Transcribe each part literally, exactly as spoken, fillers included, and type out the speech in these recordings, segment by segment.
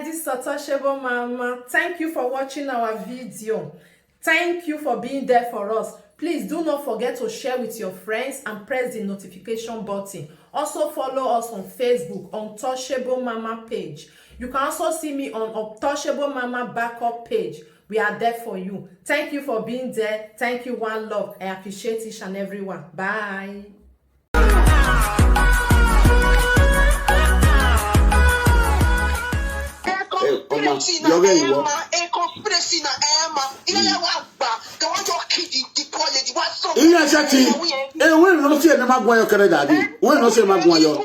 This is Untouchable Mama. Thank you for watching our video. Thank you for being there for us. Please do not forget to share with your friends and press the notification button. Also follow us on Facebook, Untouchable Mama page. You can also see me on Untouchable Mama backup page. We are there for you. Thank you for being there. Thank you, one love. I appreciate each and every one. Bye. Hey, Oma, you're very well. Ihe seti, e nwere nnọọ si ene magwa ya kere dadi. Nwere nnọọ si magwa ya.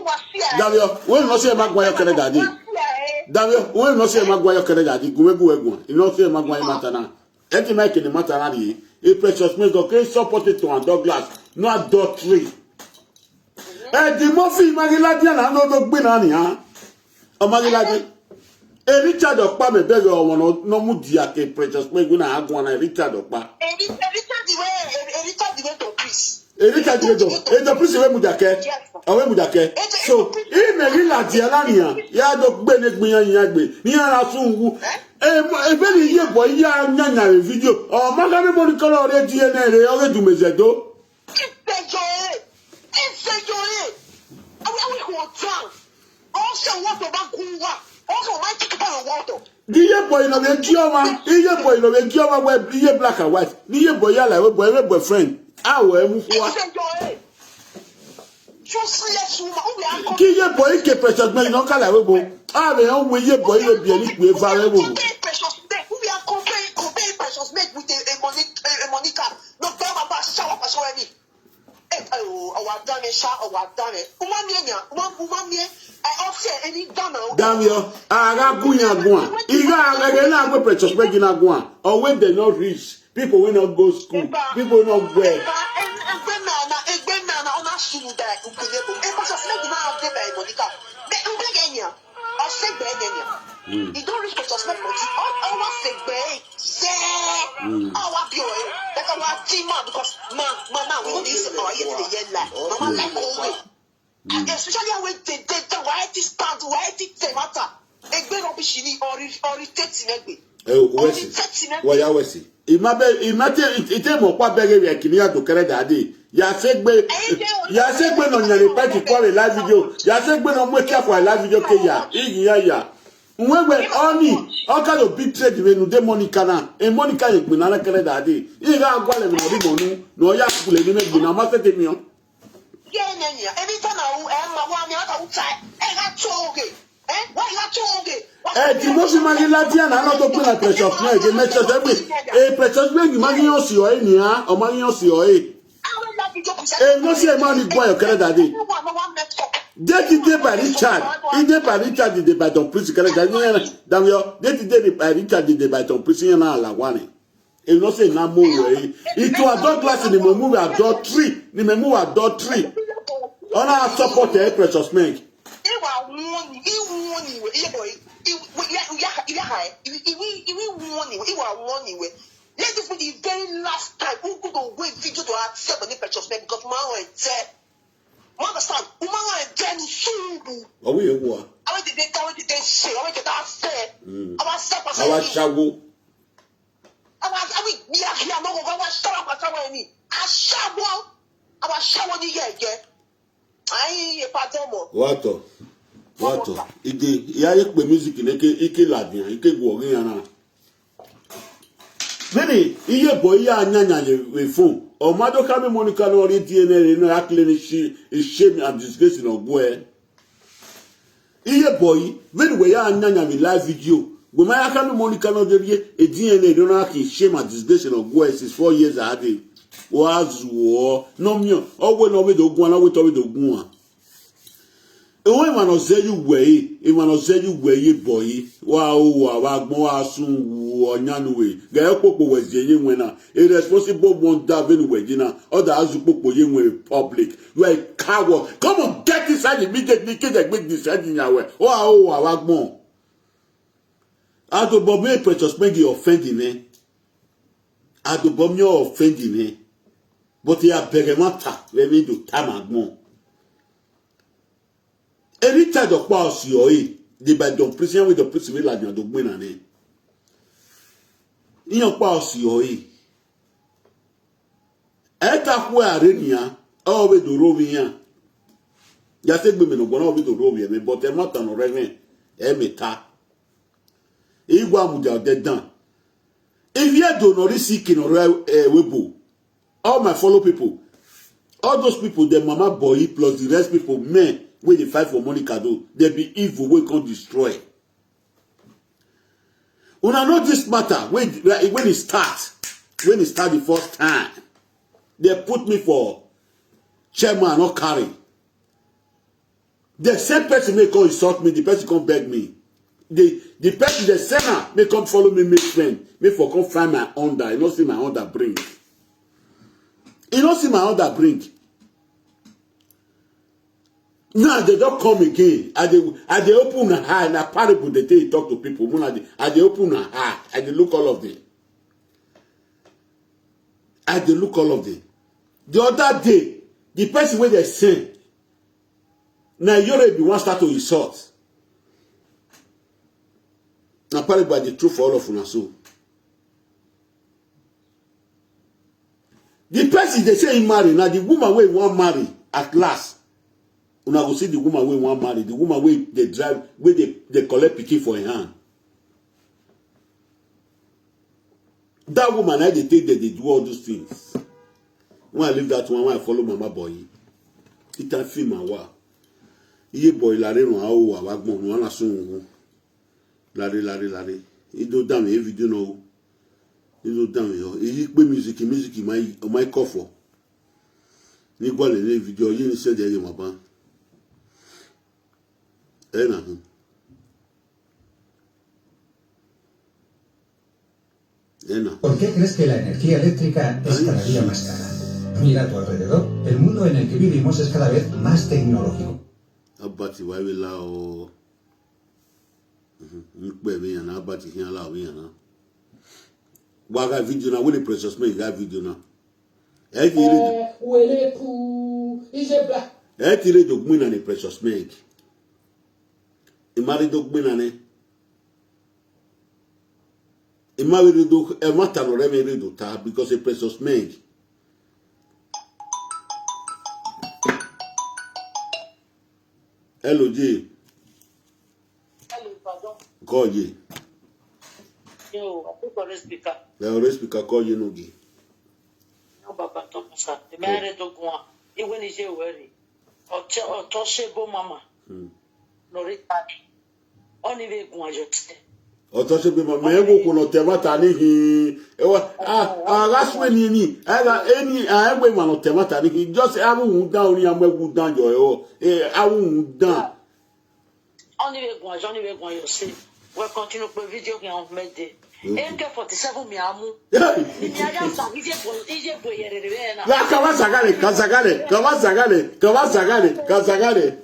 Davio, nwere nnọọ si magwa ya kere dadi. Davio, nwere nnọọ si magwa ya kere dadi. Gume gume gume. Nnọọ si magwa ya matana. Eti mai kene matana di. E Precious Mego ke support it to and Douglas. No adultery. E di mo fi magiladi na no do gbe na ni ha. O magiladi. E Richard Okpa me beg o wono no mu dia ke Precious Mego na agwa na Richard Okpa. Every time the way, every time the way to peace. E Richard Mego. E do please we mu dia ke. O we mu dia ke. So, e me ri la dia la ni ha. Ya do gbe ne gbe yan yan gbe. Ni ara sun wu. E mo e be ni ye boy ya nya nya re video. O ma ga ni mo ni ko lo re D N A re o re du me ze do. Ìfẹ̀yọ̀ ẹ̀. Ìfẹ̀yọ̀ ẹ̀. Àwọn àwọn ìwọ̀n tán. Ọ̀sẹ̀ wọ́n tó bá gún wá. Ọ̀sẹ̀ wọ́n máa ń kíkọ́ báyọ̀ wọ́n tọ̀. Ni ye boy no be gioma. Ni ye boy no be gioma we ni ye black and white. Ni ye boy ya la we boy we boyfriend. Awo e mu fo wa. Ìfẹ̀yọ̀ ẹ̀. Useless woman. Who we are Ki ye boy ke Precious Mego no kala we bo. A be o we ye boy le bi ni pe va we bo. Compare Precious Mego. Who we are comparing, comparing Precious Mego with a, a, Moni, a, a Monica. No, don't about shower for shower me. Ọwọ́ àdánù ṣá, ọwọ́ àdánù. Wọ́n máa ń yẹn yàn, wọ́n máa ń yẹn. Ẹ ọ́fíà ẹni dáná. Damio, ara gunya gwa. Iga agage na gwe Precious Mego na gwa. Or when they not rich, people will not go school, people not wear. Ẹgbẹ́ náà na ẹgbẹ́ náà na ọ̀nà sùnù dà ìpínlẹ̀ bò. Ẹ bá sọ fún ẹgbẹ́ náà dé bẹ̀rẹ̀ Monica. Bẹ́ẹ̀ ń bẹ́ẹ̀ yẹn yàn. Ọ̀sẹ̀gbẹ̀ yẹn yàn. Ìdó reach Precious Mego ti ọwọ́ sẹ̀gbẹ̀ ẹ̀ sẹ́. Ọwọ́ bí ọ̀rẹ́. Bẹ́ẹ̀ wá tí ma because ma ma ma we dey see ọ̀rẹ́ yẹn ti dey yẹ la. Mama like owe. And especially when they dey dey why this stand why this dey matter. Ẹgbẹ́ rubbish ni ọ̀rẹ́ ọ̀rẹ́ tẹ́tì mẹ́gbẹ̀ẹ́. Eh, wesi. Waya wesi. Imabe imate ite mo kwa bege ya kini ya dokere dadi. Ya segbe ya segbe no nyane pati kwa le live video. Ya segbe no mwe kia kwa live video ke ya. Igi ya ya. Nwewe oni oka do big trade we nu de Monica na. E Monica ye gbe na kere dadi. Iga agwa le mi no ri monu. No ya kule ni me gbe na ma se te mi o. Yẹ́nìyàn ẹni tọ́nà ọ̀hún ẹ̀ máa wá mi ọ̀tọ̀ ọ̀tá ẹ̀ ká tó oge ẹ̀ wá ìlà tó oge. Eh, di mo si magi la dia na no to pe na Precious Mego, e Precious Mego ma gi yo si o e ni a, o ma gi yo si o e. E no si e ma ni gwa yo kere dadi. Day to day by Richard, e dey by Richard, e dey by Don Prince kere dadi. Damio, day to day by Richard, e dey by Don Prince na ala wa ni. E no se na mo we. Itu adult class ni mo mu we adultery, ni mo mu we adultery. Ona support e Precious Mego. Iwa warning, iwa warning we, iye boy, iwa warning we, iwa warning we. Let this be the very last time we go to wait video to accept the Precious Mego because my own tell. Mo understand, woman own tell ni subu. Owi ewa. Awe the day, awe the day say, awe the day say. Awa sapa say. Awa shawo. Awa awe gbia gbia no go awa shawo awa shawo ni. Ashawo. Awa shawo ni yeye. Ayi e pardon mo. Wato. Wato. Ige ya ye pe music ne ke ike ladin, ike gwo rin ana. Many iye boy ya nyanya ye we phone. O ma do ka me Monica no ri D N A no ya clean she shame and disgrace no gwe. Iye boy, when we ya nyanya me live video. We ma ya ka me Monica no de ye e D N A no na ki shame and disgrace no gwe since four years a day. Wa zuo no mi o we no we do gun na we to we do gun. Ewe imano zeyu we, imano zeyu we ye boy. Wa o wa wa gbon wa sun wu onyanu we. Ga e popo we ze ye wena. A responsible one da venu we dina. Oda azu popo ye we public. You are a coward. Come on, get inside immediately. Ke de gbe decide nya we. Wa o wa wa gbon. Adobo me Precious Mego offend me. Adobo me offend me. But ya bere mata we me do tamagbon. Eri tado pa osi oyi. They by the prison with the prison with like the dogbin and eh. In your power, see your eh. Eta kwe arenia, all we do rovian. Ya se gbe me no gbona we do rovian, but e mata no reven, e meta. Igwa muja de dan. If you do not receive in or eh, webo, all my follow people, all those people, the mama boy plus the rest people, men, wey dey fight for Monica do, they be evil, wey come destroy. Una know this matter when when e start, when e start the first time, they put me for chairman, not carry. The same person may come insult me, the person come beg me. The the person the sender may come follow me, make friend, may for come find my under. You know see my under bring. You know see my under bring. Now they don't come again. I they I they open my eye and a parable they take talk to people. When I they, I they open my eye. I they look all of them. I they look all of them. The other day, the person where they send, now you already be one start to insult. Now parable I dey true for all of una so. The person they say he marry, now the woman wey wan marry at last. Una go see the woman wey wan marry, the woman wey dey drive, wey dey dey collect pikin for her hand. That woman I dey take dem dey do all those things. When I leave that one, when I follow Mama Boy, it can feel my wa. Iye boy la re run awo wa wa gbon run ala sun wo. Lare lare lare. Ido dam e video no. Ido dam yo. Eyi pe music music my my cough. Ni gwa le le video ye ni send ye ma ban. E na. E na. ¿Por qué crees que la energía eléctrica es cada día más cara? Mira a tu alrededor, el mundo en el que vivimos es cada vez más tecnológico. Abati wa we la o. Mhm. Nkpe we yana abati hin la we yana. Wa ga video na we le Precious Meg ga video na. E ti re. Eh, wele ku ije bla. E ti re do gbin na ni Precious Meg. E ma re do gbin na ni. E ma re do e ma ta no re me re do ta because e Precious Meg. Hello J. Hello, pardon. Call ye. Yo, I put on the speaker. The always speaker call ye no gi. No, Baba Thomas. The man to go on. He when is your worry. Or tell or Toshebo Mama. Hmm. No retard. Only they go on your tell. Ọtọ ṣe pé màmá ẹ wò kò nà tẹ̀mátà níhìn ẹ wá àgásùn ènìyàn ni ẹ̀rọ ẹni àẹ́gbẹ́ ìmọ̀ nà tẹ̀mátà níhìn just awùhùn dán orí amọ̀ ẹ̀wù dán jọ ẹ̀ ọ́ awùhùn dán. Only way go on, only way go on, you see. We continue with video can on Monday. A K forty-seven mi amu. Ni mi aja sa ije bo ije bo yere re na. La kama sagale, ka sagale, kama sagale, kama sagale, ka sagale.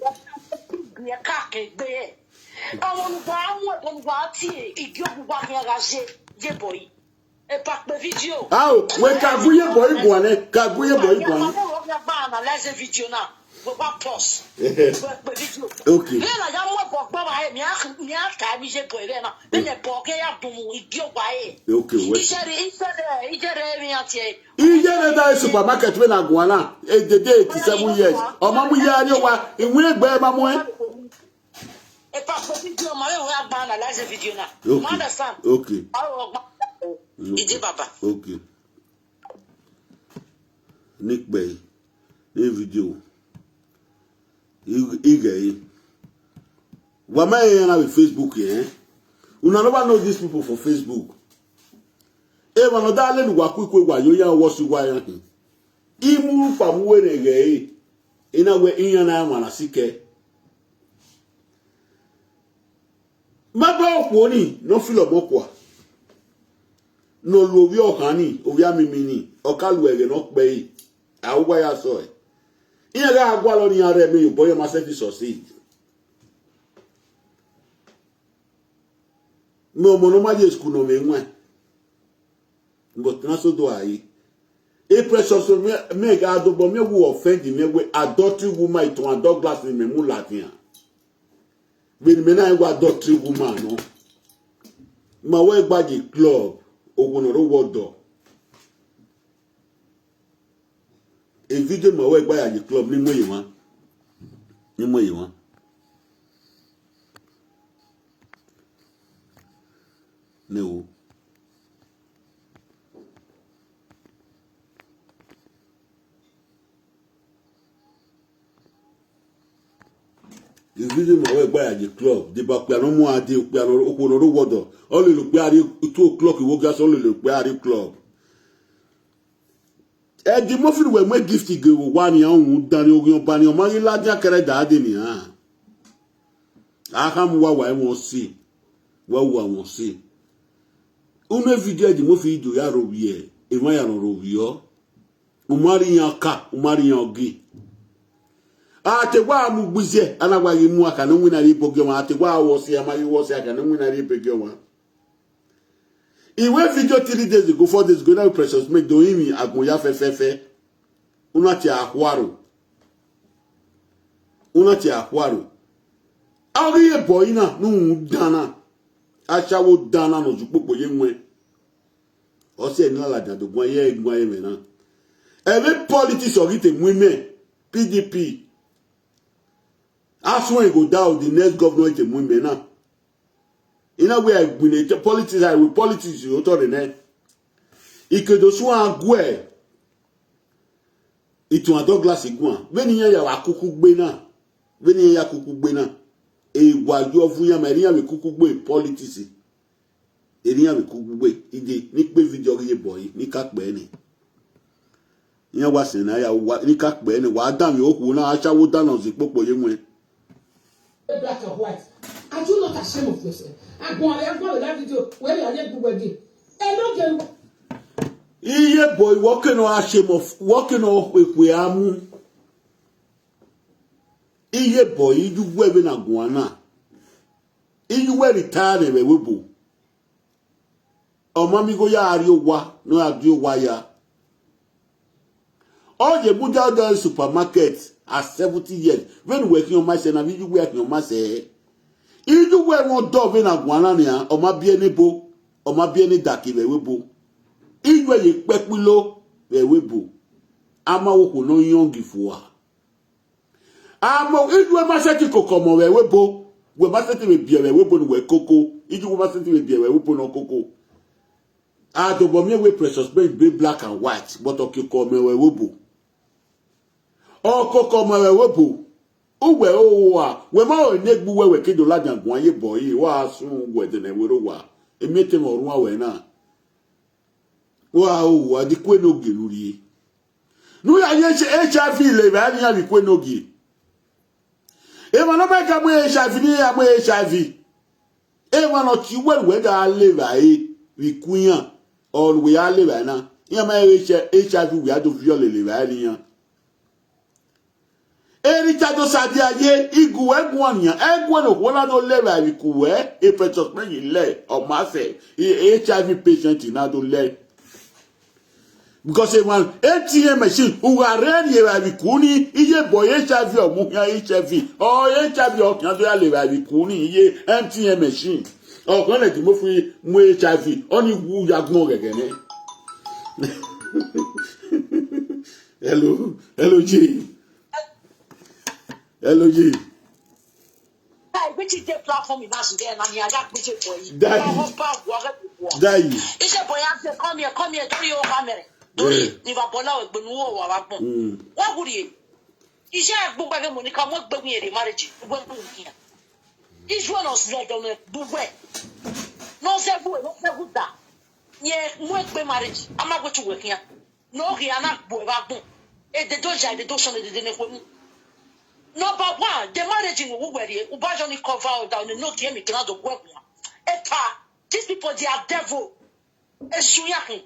Ye ka ke gbe. Àwọn olùgbà àwọn olùgbà tí ìdí òkúgbà fi ara ṣe jẹ́ bọ̀yì. Ẹ bá pè fídíò. Awo, we ka guye boy guane, ka guye boy guane. Àwọn ọ̀rọ̀ ọ̀gá bá analyze fídíò náà. We bá pause. We pè fídíò. Okay. Bẹ́ẹ̀ náà yà mú ẹ̀bọ̀ gbọ́ wa ẹ̀ mi á mi á kà á mi ṣe bọ̀ ẹ̀ bẹ́ẹ̀ náà. Bẹ́ẹ̀ ni ẹ̀bọ̀ ọ̀gá yà bùn mu ìdí ògbà ẹ̀. Okay, we. Iṣẹ́ rẹ̀ iṣẹ́ rẹ̀ iṣẹ́ rẹ̀ mi àti ẹ̀. Iye ne da supermarket we na guana. E de de eighty-seven years. Ọmọ mu ya ni wa, ìwé ẹgbẹ́ ma mu e. Ẹ bá pè fídíò ọmọ yẹn wọ́n á gba analyze fídíò náà. Okay. You understand? Okay. Báwo ọgbà ìdí bàbá. Okay. Nípẹ̀ ní fídíò. Igẹ̀ yìí. Wà má yẹn yẹn na with Facebook yẹn. Una never know these people for Facebook. E ma no da le lu wa ku ku wa yo ya wo si wa ya hin. Imu pa mu we ne ge e. Ina we inya na ma na sike. Ma ba okwo ni no filo mo kwa. No lo wi o kan ni, o wi amimi ni. O ka lu ege no pe e. A o wa ya so e. Inya ga agwa lo ni are mi yo boy ma se fi succeed. Mi ò mọ̀ ní ọmọ ayé school náà mi ń wẹ̀. But náà sódò ayé. A Precious Meg adóbọ̀ mi wù offend mi wẹ̀ adultery woman ìtàn adult glass ni mi mú láti hàn. When men I wa adultery woman, no. Ma we gba the club, ogun no wo do. A video ma we gba ya the club ni mo ye wan. Ni mo ye wan. Ne o. If you do my way by the club, the back we are no more at the we are no open no water. Only look we are two o'clock you walk us only look we are the club. Eh, the muffin we make gift go one ya un dani ogun bani o ma la dia kere da de ni ha. Aha mu wa wa won si. Wa wa won si. Unu video the muffin do ya ro wie. E ma ya no ro wie o. Umari yan ka, umari yan ogi. Ate wa mu gbize, ana wa yi mu aka no wina ri bogyo wa, ate wa wo si ama yi wo si aka no wina ri bogyo wa. Iwe video three days ago, four days ago, na Precious make do imi agun ya fe fe fe. Una ti akwaro. Una ti akwaro. Aori e boy na, nu dana. Aṣawo dana no ju popo ye nwe. Ose ni la dan do gwan ye gwan ye me na. Every politics of it women, P D P. As when go down, the next governor it women na. In a way, I win it. Politics, I will politics you to the net. Ikedo suwa gwe. Itu a Douglas igwan. When ya ya wa kuku gbe na. When ya kuku gbe na. E wa yo fun ya ma ya we kuku gbe politics. Eri ya we kuku gbe. Ide ni pe video ye boy ni ka pe ni. Iya wa se na ya wa ni ka pe ni wa da mi oku na aṣawo da na zi popo ye nwe. Black and white. Are you not ashamed of yourself? Agbon are you going to that video? Where are you going to? Hello, girl. Iye boy, what can I shame of? What can I we amu? Iye boy, you wear na guana. You wear retire we webo. Ọmọ mi go ya ari owa, no ya di owa ya. All the Buddha the supermarket at seventy years. When we working on myself, na you working on myself. Iju we won do we na guana ni a, o ma bi eni bo, o ma bi eni daki we we bo. Iju ye pe pilo we we bo. Ama wo ko no young for. Ama iju we ma se ti koko mo we we bo. We ma se ti we bi we we bo ni we koko. Iju we ma se ti we bi we we bo no koko. Adobo mi we Precious Ben be black and white, but okiko me we we bo. Okoko me we we bo. Uwe o wa, we ma o ne gbu we we kido la dan gun aye boy, wa sun we de ne we ro wa. Emi te mo run awe na. Wa o wa di kwe no gelu ri. Nu ya ye H I V le ba ni ya bi kwe no gi. E ma no ba ka mo H I V ni ya mo H I V. E ma no ti we we da le ba e bi kuyan. On we a le ba na. Ya ma H I V we a do viole le ba ni ya. Eri ta do sa di aye igu egun aniyan egun no ko na do le ba bi ku we e Precious me yi le o ma se H I V patient na do le. Because a man A T M machine who are ready e ba bi ku ni iye boy H I V o mu ya H I V o H I V o kan do ya le ba bi ku ni iye M T M machine. O kan le ti mo fi mu H I V o ni wu ya gbon gege ni. Hello, hello G. Hello G. Hey, which is the platform in us there? And I'm here, that which is boy. Daddy. Now, what about what? Daddy. He said, "Boy, I said, come here, come here, don't you come here. Don't Yeah. you? If I ball out, but no, what I want. Mm. What would you?" He said, "Book back money, come work back me the marriage. Work back here." Israel no sled on the book. No se book, no se book that. Yeah, work back marriage. I'm not going to work here. No, he are not boy back boom. E de do jai, de do shon, de de ne ko. Number one, the marriage in who were here, Ubajo ni cover all down, no game, it cannot work. Epa, these people, they are devil. Esu yakun.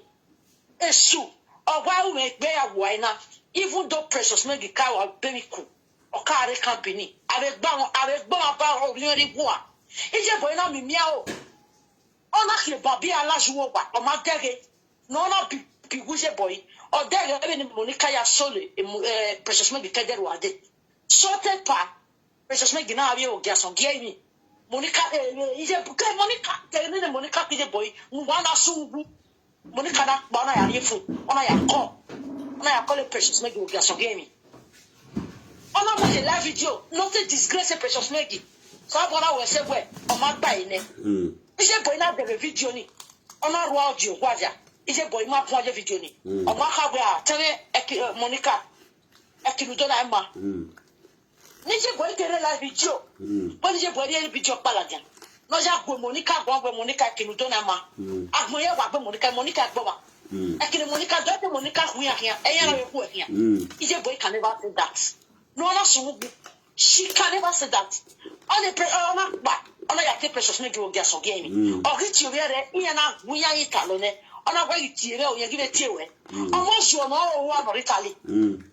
Esu. Or why we make bear why now? Even though Precious make the car or baby cool. Or car company. I will bound, I will bound about or really war. Is your boy now me meow? Ona ke babi ala juwo wa, o ma dege. No na bi bi wuje boy. O dege ebe ni Monica ya sole, e mu- eh, Precious me bi kede wa de. So te pa, Precious me gina abi o gya son gya mi. Monica, eh, eh, ije, ke Monica, ke nene Monica kije boy, ngwana sungu. Monica na ba ona ya rifu, ona ya call. Ona ya call Precious Meggie ogia so gemi. Ona mo je live video, no say disgrace Precious Meggie. So abona we se we, o ma gba ine. Mm. Ije boy na de video ni. Ona ru audio gwa ja. Ije boy ma pon je video ni. Mm. O ma ka gwa, tene eki, eh, Monica. Ekinudo na ma. Mm. Nije boy kere live video. Mm. Bo nije boy re video palaja. No ja gwe Monica, gwe gwe Monica Ekinudo na ma. Mm. Agmo ye wa gwe Monica, Monica gbo wa. Mm. Ekini Monica, do te Monica hu ya ya. E ya na we hu ya. Mm. Ije boy can never say that. No, ona sugu. She can never say that. Ona pre, ona ba, ona ya te Precious Meggie ogia so gemi. Mm. Ogi ti o re, iya na hu ya italo ne. Ona gwa iti re o ye give it we. Mm. Omo ju ona o wa no ritali. Mm.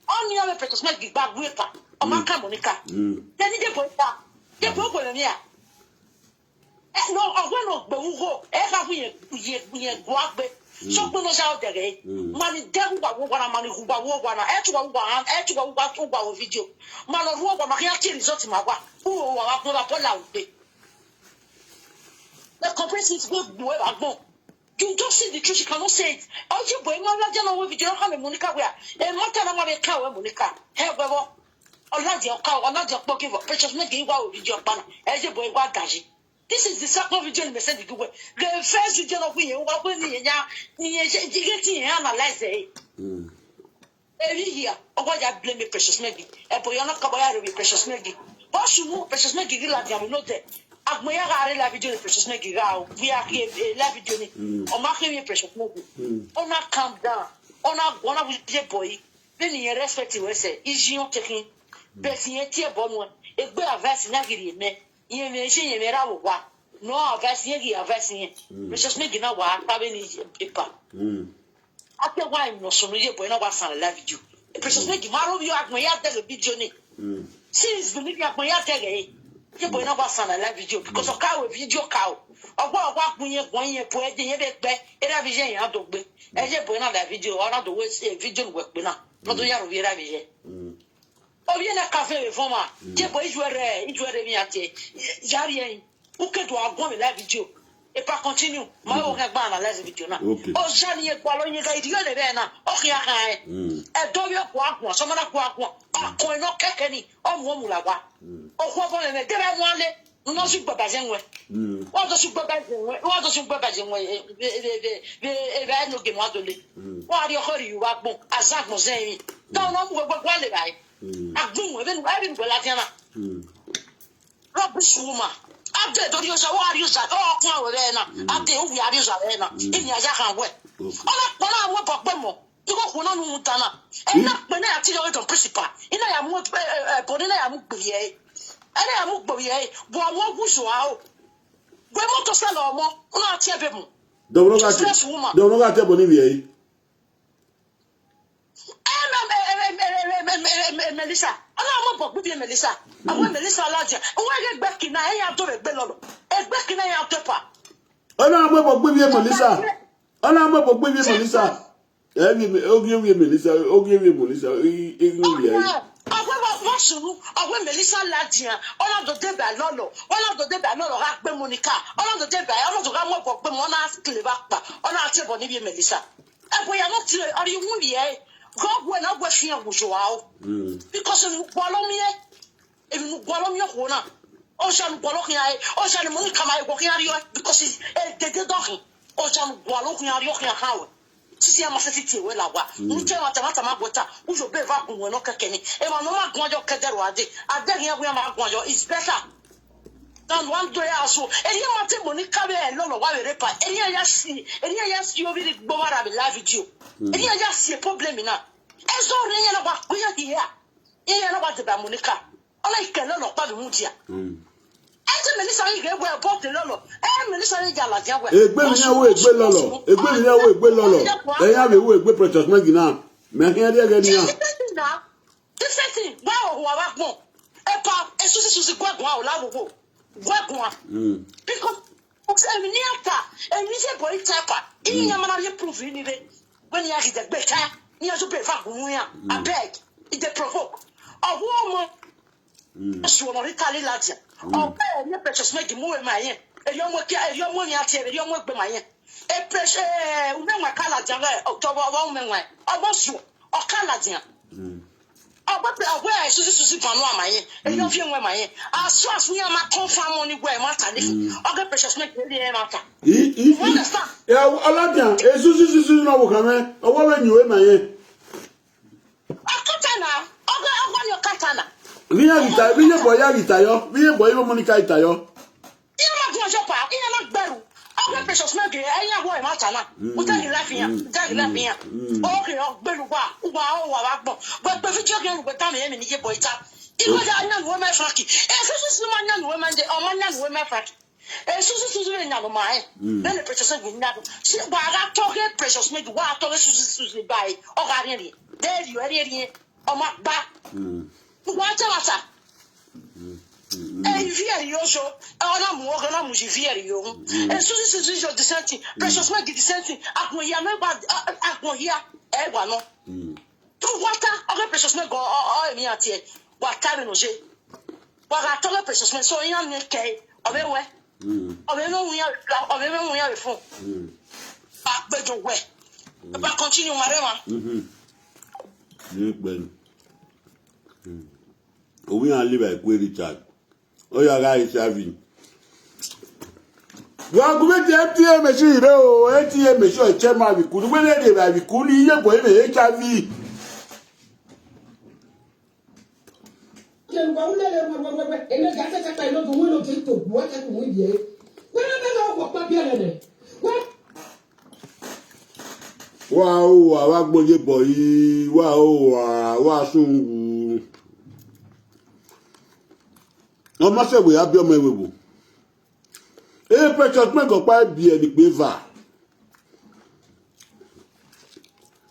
Oni ya me Precious Meggie gba gwe pa. O ma ka Monica. Mm. Then ije boy pa. Ije boy ko le mi a. Eh, no, ogwe no gbe ugo. E ka fu ye, ye, ye gwa gbe. So gbe no ja o dere. Mm. Mani de ugwa wo gwa na, mani ugwa wo gwa na. E tu gwa ugwa han, e tu gwa ugwa, ugwa wo video. Mani ru gwa ma ya ti result ma gwa. U wo wa gwa po la ugbe. The complaints is good, we wa gbo. You just see the truth, you cannot say it. Oji boy, no, no, no, video, no, Monica, we are. E mata na ma be ka we Monica. He we wo. Ola je ka, ola je po give up. Precious Meggie wa o video pa na. Ije boy wa gaji. This is the second video ni me send you we. The first video no we ye wa we ni ya, ni ye je, je ti ye analyze e. Mm. Every year, ogwa ya blame Precious Meggie. E boy, ona ka boy ya re Precious Meggie. Bo su mu Precious Meggie gi la dia mi no de. Agmo ya ga re live video ni Precious Meggie ga o. We are here, eh, live video ni. Mm. O ma ke mi Precious Meggie. Mm. Ona calm down. Ona, ona we je boy. Then you respect you, we say. Is you taking. But you tie bo mo. E gbe advice na giri me. Ye me shi ye me ra wo wa. No advice ye gi advice ye. Mm. Precious Meggie na wa ta be ni e pa. Mm. Ake wa no so no ye boy na wa san live video. Precious Meggie ma ro yo agmo ya de video ni. Mm. Since the media agmo ya de e. Ye boy na wa san live video because of ka we video ka o. Ogwa ogwa kun ye kun ye po e de ye be pe. E ra bi je ya do gbe. E ye boy na live video, ona do we se video we pe na. No do ya ro bi ra bi je. Mm. Obi na cafe we foma. Je boy ijuere, ijuere mi ate. Jari en. Uke do agwa me live video. E pa continue. Ma o ka gba analyze video na. Okay. O ja ni e gba lo yin ga idio le be na. O ki aka e. Mm. E do bi o gwa gwa, so ma na gwa gwa. A ko no keke ni. O mu o mu la wa. O ko bo me me de be mo ale. No su gba ba je nwe. Mm. Wa do su gba ba je nwe. Wa do su gba ba je nwe. E, e, e, e, e, e, no ge mo do le. Mm. Wa ri o ko ri wa gbon. Azagbo zen. Do no mu gbo gbo le bai. Mm. Agbon we be nu, e be nu la tiana. Mm. Rubbish woman. Ade do ri oja, wa ri oja. O kun awe be na. Ade o wi ari oja be na. Ini aja kan we. Ona pona awe bo gbe mo. Iko kuna nu tana. E na pe na ati yo don principal. Ina ya mu, eh, eh, eh, bo ni na ya mu gbe ye. E na ya mu gbe ye. Bo mo gu so a o. Gbe mo to se lo mo. Una ti e be mo. Dobro ga Useless woman. Dobro ga te bo ni bi e. Eh, me, me, me, Melissa. Ona mo bo bi Melissa. Awe Melissa la je. Wa ge gbe kina e ya do be gbe lolo. E gbe kina ya do pa. Ona mo bo bi Melissa. Ona mo bo bi Melissa. E bi o bi Melissa, o bi Melissa. E e bi e. Awe wa wa sunu. Awe Melissa la je. Ona do de ba lolo. Ona do de ba lolo ga gbe Monica. Ona do de ba. Ona do ga mo bo gbe mo na kile ba pa. Ona ti bo ni bi Melissa. E bo ya no ti ari wu ye. Go gwe na gwe fi an wo jo a o. Mm. Because nu gwa lo mi e. Emi nu gwa lo mi o ko na. O ja nu gwa lo kin ai. O ja ni mo ni kama e gwa kin ari o. Because e dede do kin. O ja nu gwa lo kin ari o kin ha we. Sisi ama se ti we la wa. Nu je ma tama tama gota. U jo be va gun we no keke ni. E ma no ma gun jo kede ro ade. Ade kin e gun ma gun jo. It's better. Dan wan do ya so. Eri ma te mo ni ka be lo lo wa we repa. Eri ya si. Eri ya si o bi gbo wa ra be live video. Eri ya si problem na. E so re ya na wa. Ku ya ki ya. Iye na wa de ba Monica. Ona ike na no pa bi mu dia. Mm. E je Melissa ri ge gbe bo de lolo. E Melissa ri ja la dia we. Egbe ni awo egbe lolo. Egbe ni awo egbe lolo. E ya be wo egbe Precious Maggie na. Me he de ge ni ya. This thing na. This thing. Wa o wa wa gbon. E pa e susi susi gwa gwa o la wo wo. Gwa gwa. Mm. Because o se mi ni ata. E mi se boy type. Ini ya mana ye proof ini be. When ya ki de gbe ka. Ni ya so be fa gun ya. Abeg. E dey provoke. Owo mo. Suo no ritali ladia. Obe ni Precious Maggie mu we maye. Eri omo kia, eri omo ni ati, eri omo gbe maye. E Precious, eh, ume nwa ka ladia we, otobo obo ume nwa. Obo suo, o ka ladia. Obo pe, obo e susi susi panu amaye. Eri o fie nwe maye. Asu asu ya ma confirm ni we ma ta ni. Oge Precious Maggie eri e ma ta. I, i, You understand? Ya, aladia, e susi susi no wo kame. Owo we nyu we maye. Okatana, ogo ogo ni okatana. Viye gita, viye boy ya gita yo, viye boy mo Monica gita yo. Iye ma gun ojo pa, iye ma gberu. Ogo Precious Maggie, iye wo e ma tana. Uta ni laugh yan, uta ni laugh yan. Oge o gberu wa, wa o wa wa gbon. Gbe gbe video ke gbe ta mi emi ni ye boy ta. Igo ja nya wo me Frankie. E so so so ma nya wo me de, o ma nya wo me Frankie. E susu susu le nyalo ma e. Then the Precious Maggie nyalo. Si wa ga toge Precious Maggie, wa toge susu susu ba e. O ga ri ri. De ri ri ri. O ma ba. Wa cha wa sa. E vi e yo so. E o na mu o ga na mu si vi e yo. E susu susu yo the same thing. Precious Maggie the same thing. Akun ya me ba, akun ya. E wa no. Tu wa ta, oge Precious Maggie, o, o, o, emi ati e. Wa ta mi no je. Wa ga toge Precious Maggie, so yan ne ke. Obe we. Obe no wuya, obe no wuya be fun. Ba gbejo we. Ba continue ma re ma. Ni gbe. Owi an live like we Richard. O ya ga H I V. Wa ku be ti M T N machine re o, M T N machine o che ma bi ku. Ni we le de ba bi ku ni ye boy me H I V. Ke wa u le le we we we we. Ene ga se se pa ino du we no ke to wa ke ku we ye. We na be ga ko pa bi le le. We Wa o wa wa gboje boy, wa o wa wa sungu. Ọmọ se we abi ọmọ ewe bo. E Precious Maggie pa bi e ni pe va.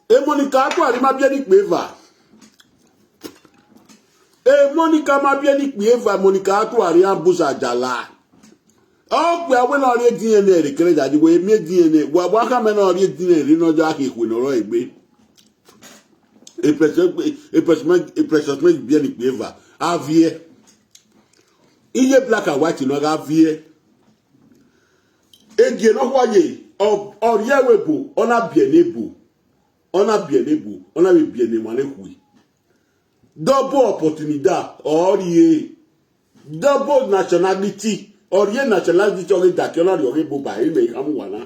E Monica Atuari ma bi e ni pe va. E Monica ma bi e ni pe va, Monica Atuari an buza jala. O pe awe na ri D N A re kere da di we mi D N A. Wa wa ka me na ri D N A re no ja ke ku no ro egbe. E Precious, e Precious Maggie, e Precious Maggie bi e ni pe va. Avie. Iye black and white no ga vie. Ege no wa ye. O, o ye we bo, o na bi e ni bo. O na bi e ni bo, o na bi e ni ma le ku. Double opportunity, or ye double nationality, or ye nationality, or ye that you know you go buy me come one.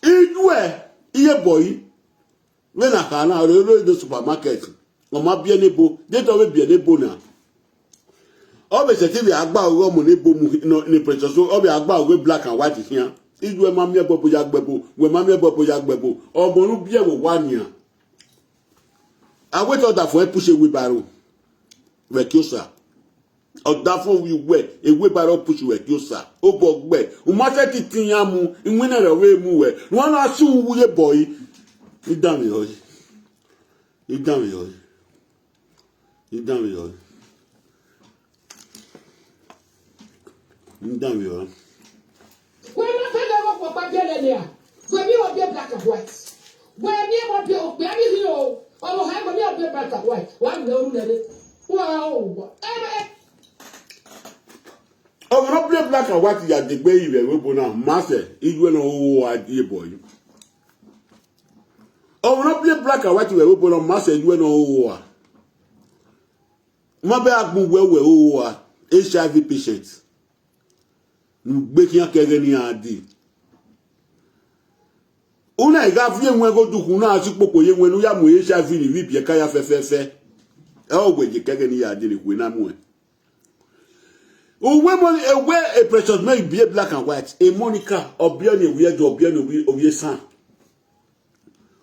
Idwe, iye boy, when I can now, you know the supermarket. O ma bi e ni bo, they don't bi e ni bo na. Ọ bụ sete bi agba uwe ọmụ na-ebo mu ni Precious, ọ bụ agba uwe black and white here. Iju ema mi ebo bo ya gbebo, we ma mi ebo bo ya gbebo. Ọmọ nu bi ewo wa ni a. I wait order for push a wheelbarrow. We kiosa. Order for we we a wheelbarrow push we kiosa. O bo gbe. U ma se ti tin ya mu, inwe na re we mu we. Won na su wu ye boy. Idan mi o. Idan mi o. Idan mi o. Idan mi o. Wọ́n máa fẹ́ lọ́wọ́ pọ̀pá bí ẹlẹ́ni à. Wọ́n mi wọ́n bí black and white. Wọ́n mi wọ́n bí òpè á bí rí o. Ọmọ ha wọ́n mi wọ́n bí black and white. Wọ́n á mi lọ́rùn lẹ́lẹ́. Wọ́n á wọ̀. Ẹ bẹ́ẹ̀. Ọmọ náà bí black and white yà dé gbé ìrẹ̀ wíbo náà. Má sẹ̀, ìlú ẹ̀ náà ó wọ adé bọ̀ yìí. Ọmọ náà bí black and white yà wíbo náà. Má sẹ̀, ìlú ẹ̀ náà ó wọ à. Ma be agbu wewe o wa H I V patient. Nu gbe kiyan kege ni adi. Una iga vie nwe go duku na ati popo ye nwe nu ya mu H I V ni vi bie kaya fefefe. E o gbe je kege ni ya adi ni kwe na mu e. Uwe mo ewe a Precious Maggie bi e black and white. A Monica obi oni ewe jo obi oni obi san.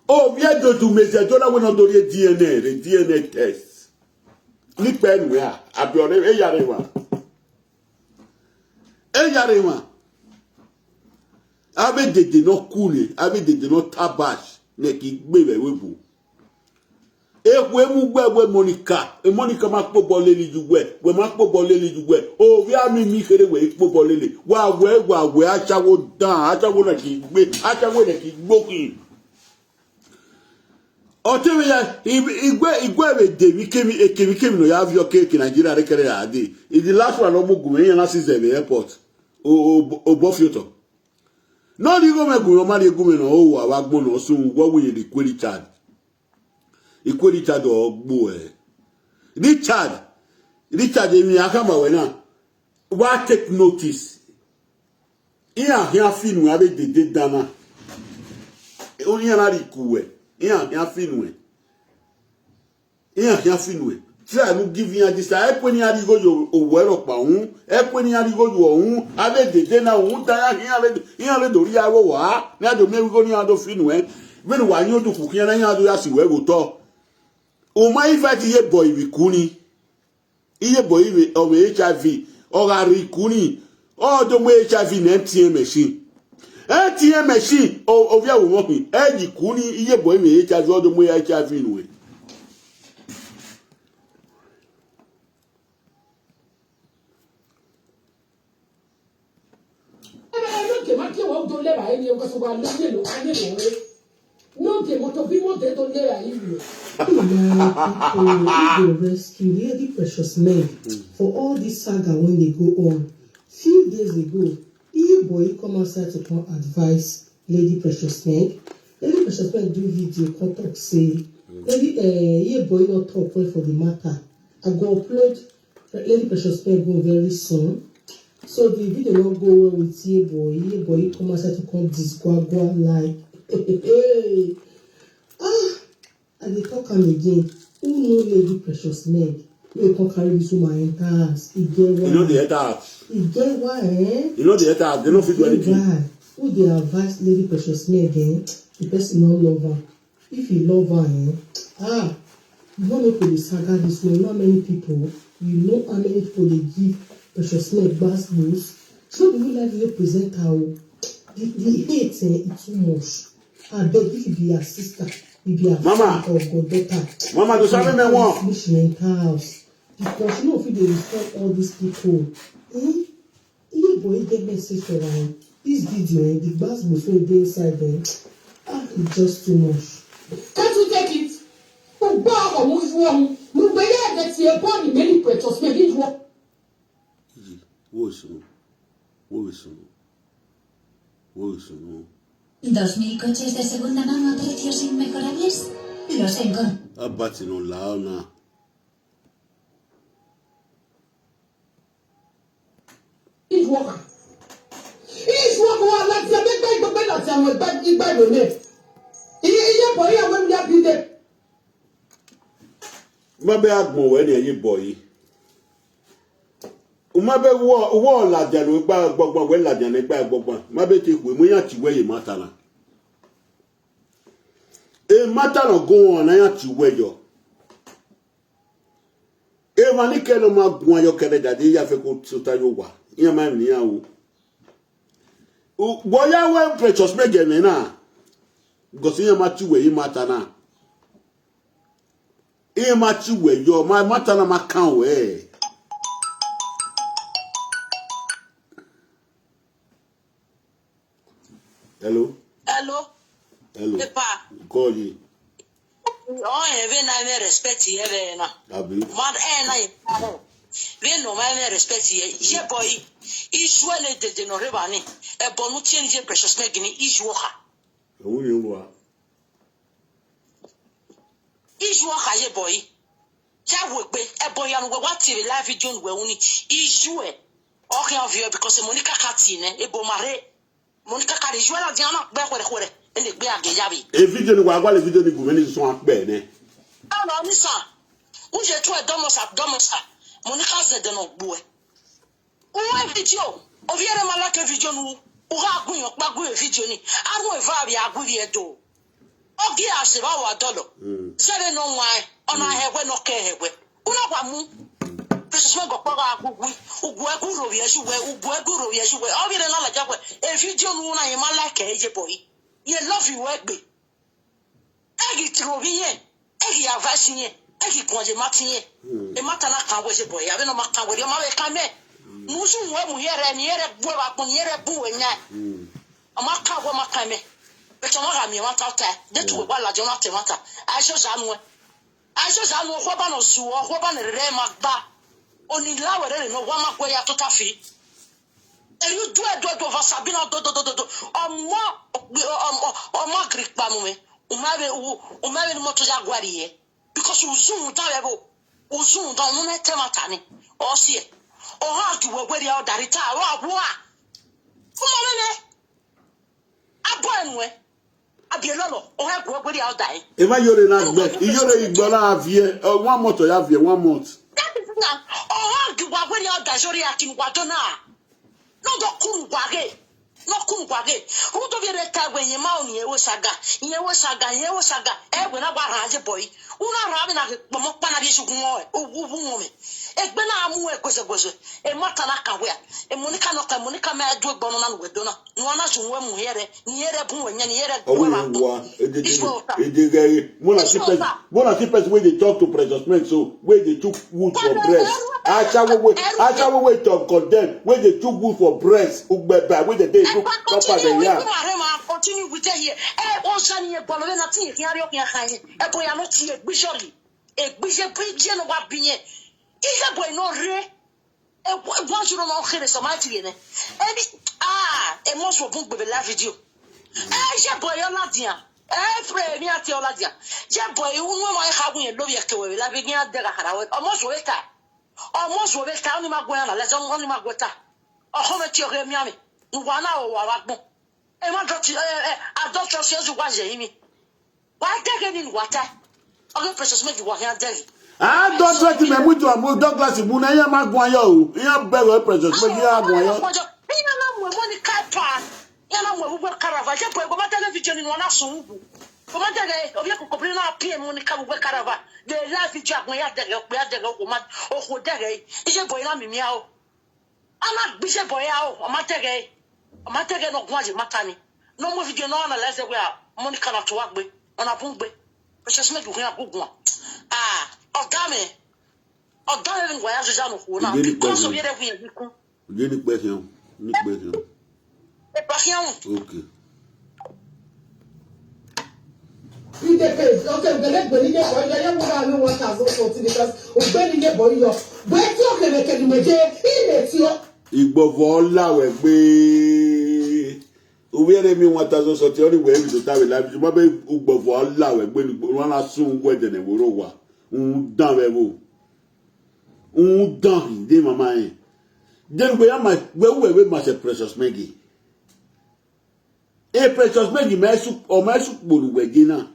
O vie do tu mezi do na we no do re D N A, re D N A test. Ni pe nu ya, abi ore e yare wa. E yare wa. Ave dede no kule, ave dede no tabash, ne ki gbe we we bu. E we mu gbe we Monica, e Monica ma po bole ni ju we, we ma po bole ni ju we. O vi ami mi kere we po bole le. Wa we, wa we, achawo dan, achawo na ki gbe, achawo na ki gbokin. Otewe ya, igwe, igwe we de, we came, e came, came no ya vio ke, ke Nigeria re kere ya de. In the last one, omo gume, ya na si ze the airport. O, o, o, bo fiuto. No, di go me gume, ma di gume no, o, wa, wa gbo no, so, wo we de kwe Richard. Ikwe Richard ogbo, eh. Richard, Richard, emi akama we na. Wa take notice. Iya, iya finu, abe de, de dana. Oni ana ri kuwe. Iya, iya finu, eh. Iya, iya finu, eh. Try no give iya this. Ekwe ni ari go yo, owero pa un. Ekwe ni ari go yo un. Abe de, de na un. Da ya, iya, abe, iya, abe do ri awo wa. Ni ado me go ni ado finu, eh. When wa yo do ku, iya na iya do ya si we go to. O ma invite ye boy we kuni. Iye boy we, o we H I V. O ga ri kuni. O do mo H I V na M T M machine. M T M machine. O, o via wo mo hin. E ji kuni. Iye boy we H I V. O do mo H I V nu we. N'oge moto bi moto eto lera iwe. People, if they rescue Lady Precious Meg for all this saga when they go on. Few days ago, Iye Boy come outside to come advise Lady Precious Meg. Lady Precious Meg do video come talk say, Lady, eh, Iye Boy no talk well for the matter. I go upload Lady Precious Meg go very soon. So the video no go well with Iye Boy. Iye Boy come outside to come disgwagwa like, ah, I dey talk am again. Who know Lady Precious Meg? Wey come carry this woman enter house. E get why. You know the enter house. E get why, eh? You know the enter house. They no fit do anything. Why? Who dey advise Lady Precious Meg, eh? The person no love am. If you love her, eh? Ah, you no make we dey saga this one. You know how many people, you know how many people dey give Precious Meg gbas gbos? So do you like to present her? The, the hate, eh, e too much. Abeg, if you be her sister, you be her friend or goddaughter, Mama, do something me one. Make she enter house. Because she no fit dey respond all these people. Eh? Iye Boy get message for am. This video, eh, the gbas gbos wey dey inside, eh, ah, e just too much. Can't you take it? Ugba ọkọ mu ifu ọhún. Mo gbé yá ẹ̀dẹ̀ tí ẹ bọ́ ní mẹ́rin pẹ̀tọ́ sí ẹ̀dí ìwọ. Wo ìṣòro? Wo ìṣòro? Wo ìṣòro? Dos mil coches de segunda mano a precios inmejorables. Los encontré. Abati no la ona. Ijuoka. Ijuoka wa la ti ame gba igbe na ti ame gba igbe lo ne. Iye, iye boy ya we mi ya bi de. Ma be agbon we ni Iye Boy. O ma be wo, wo la ja lo gba gbogbo, we la ja ne gba gbogbo. Ma be ti we mo ya ti we ye matala. E matala go on na ya ti we yo. E ma ni ke lo ma gun ayo kere dade ya fe ko sota yo wa. Iya ma ni ya o. Boya we Precious Meg ne na. Gosi ya ma ti we yi mata na. E ma ti we yo ma mata na ma kan we. Hello. Hello. Hello. Epa. Call you. Oh, e ve na me respect ye ve na. Abi. Man, e na ye. Ve no ma me respect ye. Iye boy. Issue ne de de no re ba ni. E bo no change Precious Meg ni issue ha. E wo ni wa. Issue ha Iye Boy. Ya wo gbe. E bo ya no we wa ti live video no we uni. Issue e. Okay, obvious because Monica Kati ne. E bo mare. Monica carry you out there, not back with the. And the bear get yabi. E video ni wa gwa le video ni gume ni so an pe ne. No, no, ni sa. Uje tu e domo sa, domo sa. Monica said the no boy. Uwe video. Oviere malake video nu. Uga gun yo pa gun video ni. Arun e va bi agun bi edo. Ogi ase ba wa dolo. Sere no wa. Ona hewe no ke hewe. Una kwa mu. Precious Meg go kpọrọ agwụgwụ. Ugwu ego uro ya eji wee, ugwu ego uro ya eji wee. Ọ bịara n'ala ja wee. E video nu na ye ma like Iye Boy. Ye love you egbe. Egi tiro bi ye. Egi advice ye. Egi kwa je mati ye. E mata na kan we Iye Boy. Abe no ma kan we. Ma we kan me. Musu we mu yere ni yere bu ba kun yere bu we nya. O ma kan we ma kan me. Beto ma ga mi ma ta ta. De tu wa la jo ma te ma ta. Aisho za nu. Aisho za nu ho ba no su ho ba ne re ma gba. Oni la we re no wa ma gwe ya to ta fi. E yu du e du e du va Sabina do do do do do. Omo omo omo grikpa mu me. O ma be o ma be ni moto ya gwari ye. Because uzun da we bo. Uzun da no ne te ma ta ni. O si e. O ha du we we ya o dari ta wa wa. Kuma me me. Abo enu e. Abi e lolo. O ha gu we ya o dari. E ma yore na gbe. I yore igbo na avie. Uh, one month or avie, one month. That is now. O ha gu we ya o dari sori akin wa do na. No do kuru gwage. No kuru gwage. Who do be reta we ye ma oni e wo saga. Ye wo saga, ye wo saga. E we na ba ha je boy. Una ra bi na ke pomo pa na bi su gun o. Ugu bu mo me. Egbe na amu e gozo gozo. E mata na ka we. E Monica no ka Monica me adu egbo no na we do na. No na ju we mu here. Ni here bu we nya ni here. Owe wa. Wa. Ede ede. Ede ede. Mo na keep person. Mo na keep person wey dey talk to Precious Men so wey dey took wood for breast. Acha we we. Acha we we talk condemn wey dey took wood for breast. Ugbeba wey dey dey took. Papa dey ya. Continue with here. Eh, o sani e bolo na ti e ki ari o ki akan. E boya no ti e gbijori. E gbije bi je no wa biye. Ije boy no re. E wa ju no kere so ma ti ne. E bi ah, e mo so bun gbebe la video. E je boy o la dia. E pre mi ati o la dia. Je boy u mo ma ha gun ye lo ye ke we la bi ni a de ga kara we. O mo so we ta. O mo so we ta oni ma gwe na le so oni ma gwe ta. O ho me ti o re mi ami. Wa na o wa wa gbon. E ma dọtí ẹ ẹ adọtí ọsẹ ẹsùn wá yẹ yín mi. Wà á dẹ́gẹ̀ nínú wà á tẹ́. Ọgẹ́ Precious Megi wà á yẹn dẹ́gẹ̀. Adọtí ẹ ti mẹ̀mú ìtura mú Douglas mú náà yẹn máa gun ayọ̀ o. Yẹn bẹ̀rẹ̀ Precious Megi yẹn á gun ayọ̀. Yẹn náà mú ẹ̀mọ́ ní kápá. Yẹn náà mú ẹ̀mú gbọ́ káràvà. Ṣé pẹ̀lú bá dẹ́gẹ̀ fi jẹ nínú ọ̀nà sùn wù. Kò má dẹ́gẹ̀ òbí ẹ̀kọ́ kò bí náà pí ẹ̀mú ní ká gbogbo káràvà. Lè láì fi jẹ àgbọn yá dẹ́gẹ̀ òpè yá dẹ́gẹ̀ òkò má òkò dẹ́gẹ̀ yìí. Iṣẹ́ bọ̀ yín náà mìmí á o. Ana gbije boy ya o, o ma tege. O ma tege no gwa je matani. No mo video no analyze we a Monica na to wa gbe. Ona bun gbe. Precious Megi gun ya gugun. Ah, o da me. O da me ngwa ya juja no ku na. Because of yere gun ya ku. Oje ni pe kiyan. Ni pe kiyan. E pa kiyan. Okay. Ide pe oke gbele gbele ye boy yo ye mu na mi one thousand something because ogbeni ye boy yo. Boy ti oke le ke ni meje ile ti o. Igbovo la we gbe. Uwe re mi one thousand something oni we mi to ta we la bi ma be ugbovo la we gbe ni wana sun we de ne woro wa. Un dan we wo. Un dan de mama en. Den we ya ma we we we ma se Precious Megi. E Precious Megi ma esu o ma esu kpolu we je na.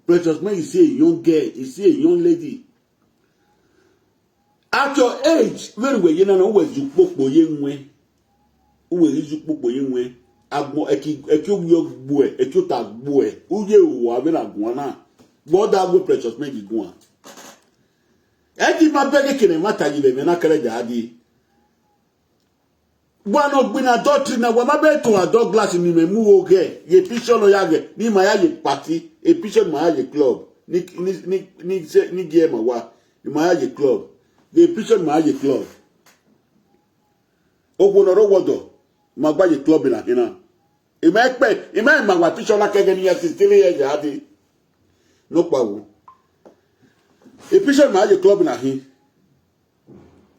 Precious Megi is a young girl, is a young lady. At your age, very well, you know, where you popo ye nwe. Where you popo ye nwe. Agbo eki eki oyo gbo e, eki ota gbo e. Uye o wa be na gwan na. But that go Precious Megi gwan. E ti ma bege kene mata yi be me na kere jadi. Bwana ogbina adultery na wa ma be to a Douglas ni me mu oge. Ye picture no ya ge. Ni ma ya ye party. E picture ma ya ye club. Ni ni ni ni se ni ge ma wa. Ni ma ya ye club. Ye picture ma ya ye club. Ogwo no ro wodo. Ma gba ye club na hina. Ima ekpe, ima ima wa picture la kege ni ya sixteen years ya di. No pa wo. E picture ma ya ye club na hin.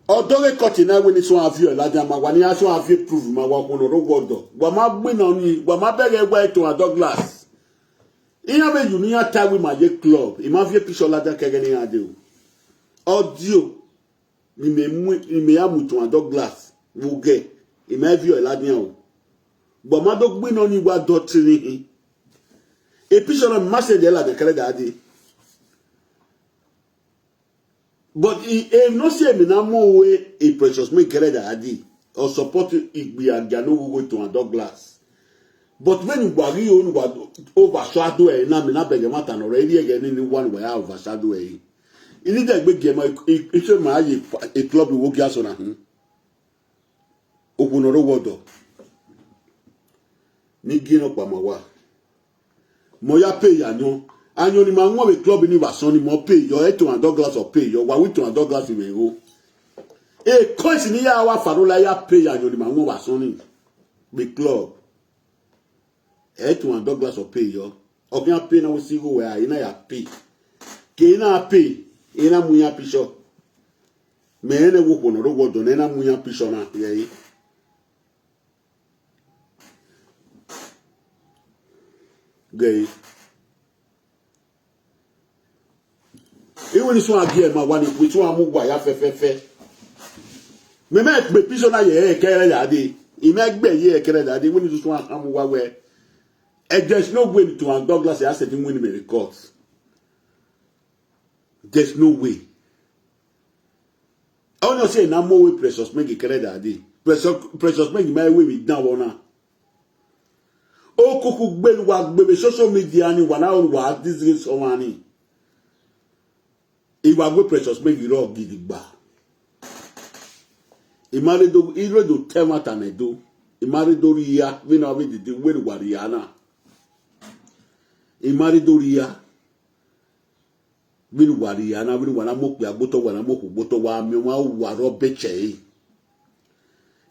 Although we cut in when it's one of you, like that, ma, when you have one of you prove, ma, wa kono ro wodo. Wa ma gbe na ni, wa ma bege wa to a Douglas. Iya be you ni ata we ma ye club. I ma fi picture la da kege ni ade o. Audio. Ni me mu, ni me ya mu to a Douglas. Wo ge. I ma fi o la dia o. Wa ma do gbe na ni wa do tini. E picture na ma se de la de kere da ade. But e e no say me na mo we e Precious Megi kere da adi or support igbi agia no go to and Douglas. But when you wari on wa overshadow e na me na bege mata no re ri ege ni ni one way overshadow e. Ini de gbe ge ma e e se ma ye e club wo gi aso na hun. Okunoro wodo. Ni gino pa ma wa. Mo ya pay ya nyo. Anyo ni ma nwo we club ni wa son ni mo pay yo e to and Douglas or pay yo wa we to and Douglas we go. E coins ni ya wa farola ya pay ya nyo ni ma nwo wa son ni. Be club. E tu an Douglas o pay yo. O ki a pay na we si go we a ina ya pay. Ke ina pay, ina mu ya picture. Me ene wo kono ro wo do na ina mu ya picture na ye. Gay. Iwe ni so a gi e ma wa ni ku so a mu wa ya fe fe fe. Me me be picture na ye e kere ya de. I me gbe ye e kere ya de. Iwe ni so a mu wa we. Eh, there's no way to an Douglas ya se win me the court. There's no way. Ono se na mo we Precious Megi kere da di. Precious Precious Megi ma we mi dan wona. O kuku gbe wa gbe be social media ni wa na o wa this is so wani. Iwa gbe Precious Megi ro gidigba. I mare do i re do tema tane do. I mare do ri ya we na we di di we wa ri ya na. I mare do ri ya. Winu wari ana winu wana mo pe agboto wana mo ku gboto wa mi wa wa ro beche e.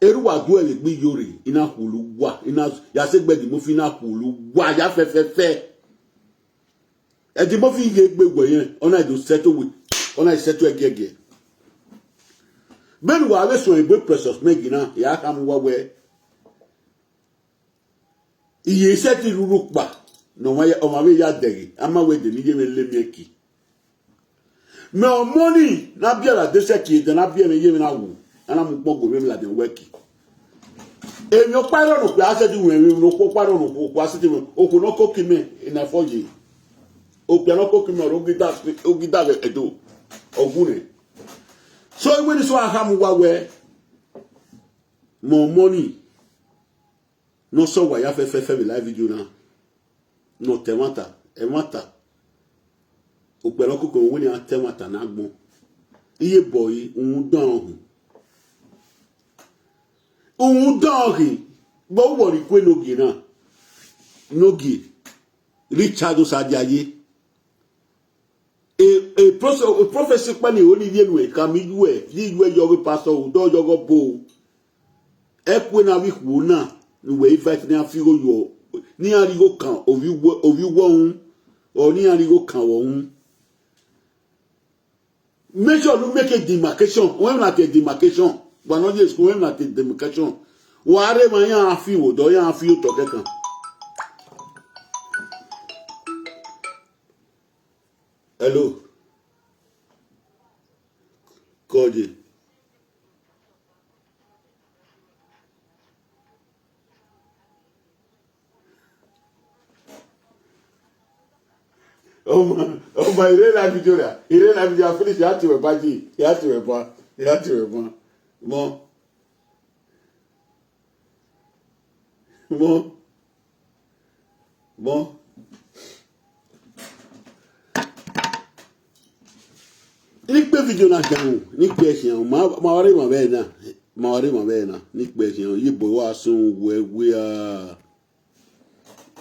Eru wa du ele gbi yori ina hulu wa ina ya se gbe di mo fi na hulu wa ya fe fe fe. E di mo fi ye gbe gbe yen ona do settle we ona settle egege. Ben wa we so e gbe Precious Megi na ya ka mu wa we. Iye iṣẹ́ ti ruru pa. No ma ya o ma we ya degi. A ma we de ni ye me le mi eki. Me o moni na bi ara de se ki de na bi me ye me na wu. Ana mu pon go me la de we ki. Emi o pa ro no pe a se ti we mi no ko pa ro no ko pa se ti we. O ko no ko ki me ina fo ye. O pe no ko ki me ro gi da o gi da we edo. Ogune. So we ni so a ha mu wa we. Mo moni. No so wa ya fe fe fe be live video na. No te mata, e mata. O pe lo ko ko we ni a te mata na gbon. Iye boy un dan ohun. Un dan ohun. Gbo wo ri kwe no gi na. No gi. Richard Osadiaye. E e profe- e prophecy pa ni o ni ye nu e ka mi ju e di ju e yo pastor o do yo go bo. E ku na wi ku na nu we invite ni a fi go yo ni a ri go kan o wi wo o wi wo un o ni a ri go kan wo un. Make sure you make a demarcation. When na the demarcation, but not just when na the demarcation. Wa re ma ya fi wo do ya fi o to ke kan. Hello. Koji. Oh my, oh my, Irena Abijora. Irena Abijora finish. You have to be baji. You have to be ba. You have to be ba. Mo. Mo. Bon. Ni pe video na kan, ni pe si an, ma ma ware ma be na, ma ware ma be na, ni pe si an, yi bo wa sun we we a.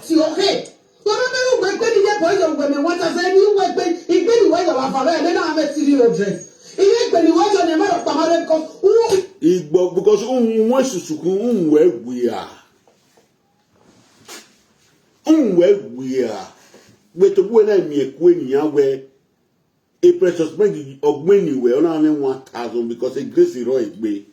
Ti o he. Ko me me we pe ni ye bo yo we me wa ta se ni we pe, igbe ni we yo wa fa be, me na me three hundred. Iye pe ni we yo ne me ro pa ma re ko. Igbo because un we susu kun un we we a. Unwe wia. We to bu na mi eku eniyan we. E Precious Megi ogbeni we ona me one thousand because e grace ro egbe.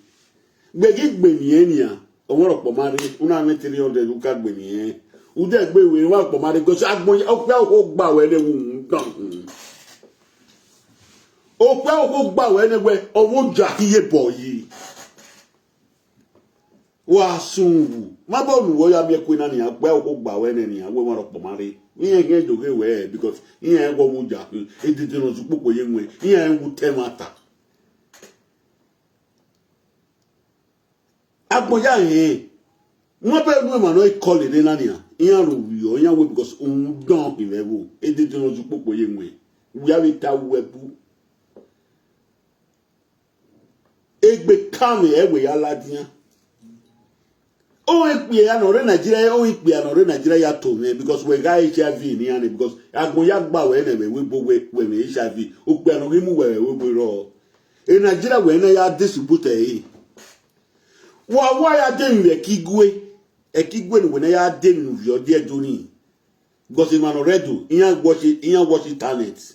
Gbe gi gbe ni eniyan. Owo ro po ma re, una me three hundred u ka gbe ni e. U de gbe we wa po ma re go sa gbon o pe o gba we le wu dan. O pe o gba we le we owo ja ki ye boyi. Wa sunwu. Ma bo nu wo ya mi eku na ni a gbe o gba we ne ni a we ma ro po ma re. Ni e ge do ge we because ni e wo mu ja. E de de no zu popo ye nwe. Ni e wu te mata. Agbo ya he. Mo be nu ma no e call le na ni a. Ni a ro wi o, ni a we because un don ki le wo. E de de no zu popo ye nwe. We are with our webu. Egbe kame ewe ya ladian. O ekpe ya no re Nigeria, o ekpe ya no re Nigeria ya to me because we ga H I V ni ane because agbon ya gba we ne we we bo we we me H I V. O pe no mu we we bo ro. E Nigeria we na ya distribute e. Wa wa ya de nwe kigwe. Eki igwe ni wena ya de mi nu vi odi edu ni. Because man already, iyan watch, iyan watch talent.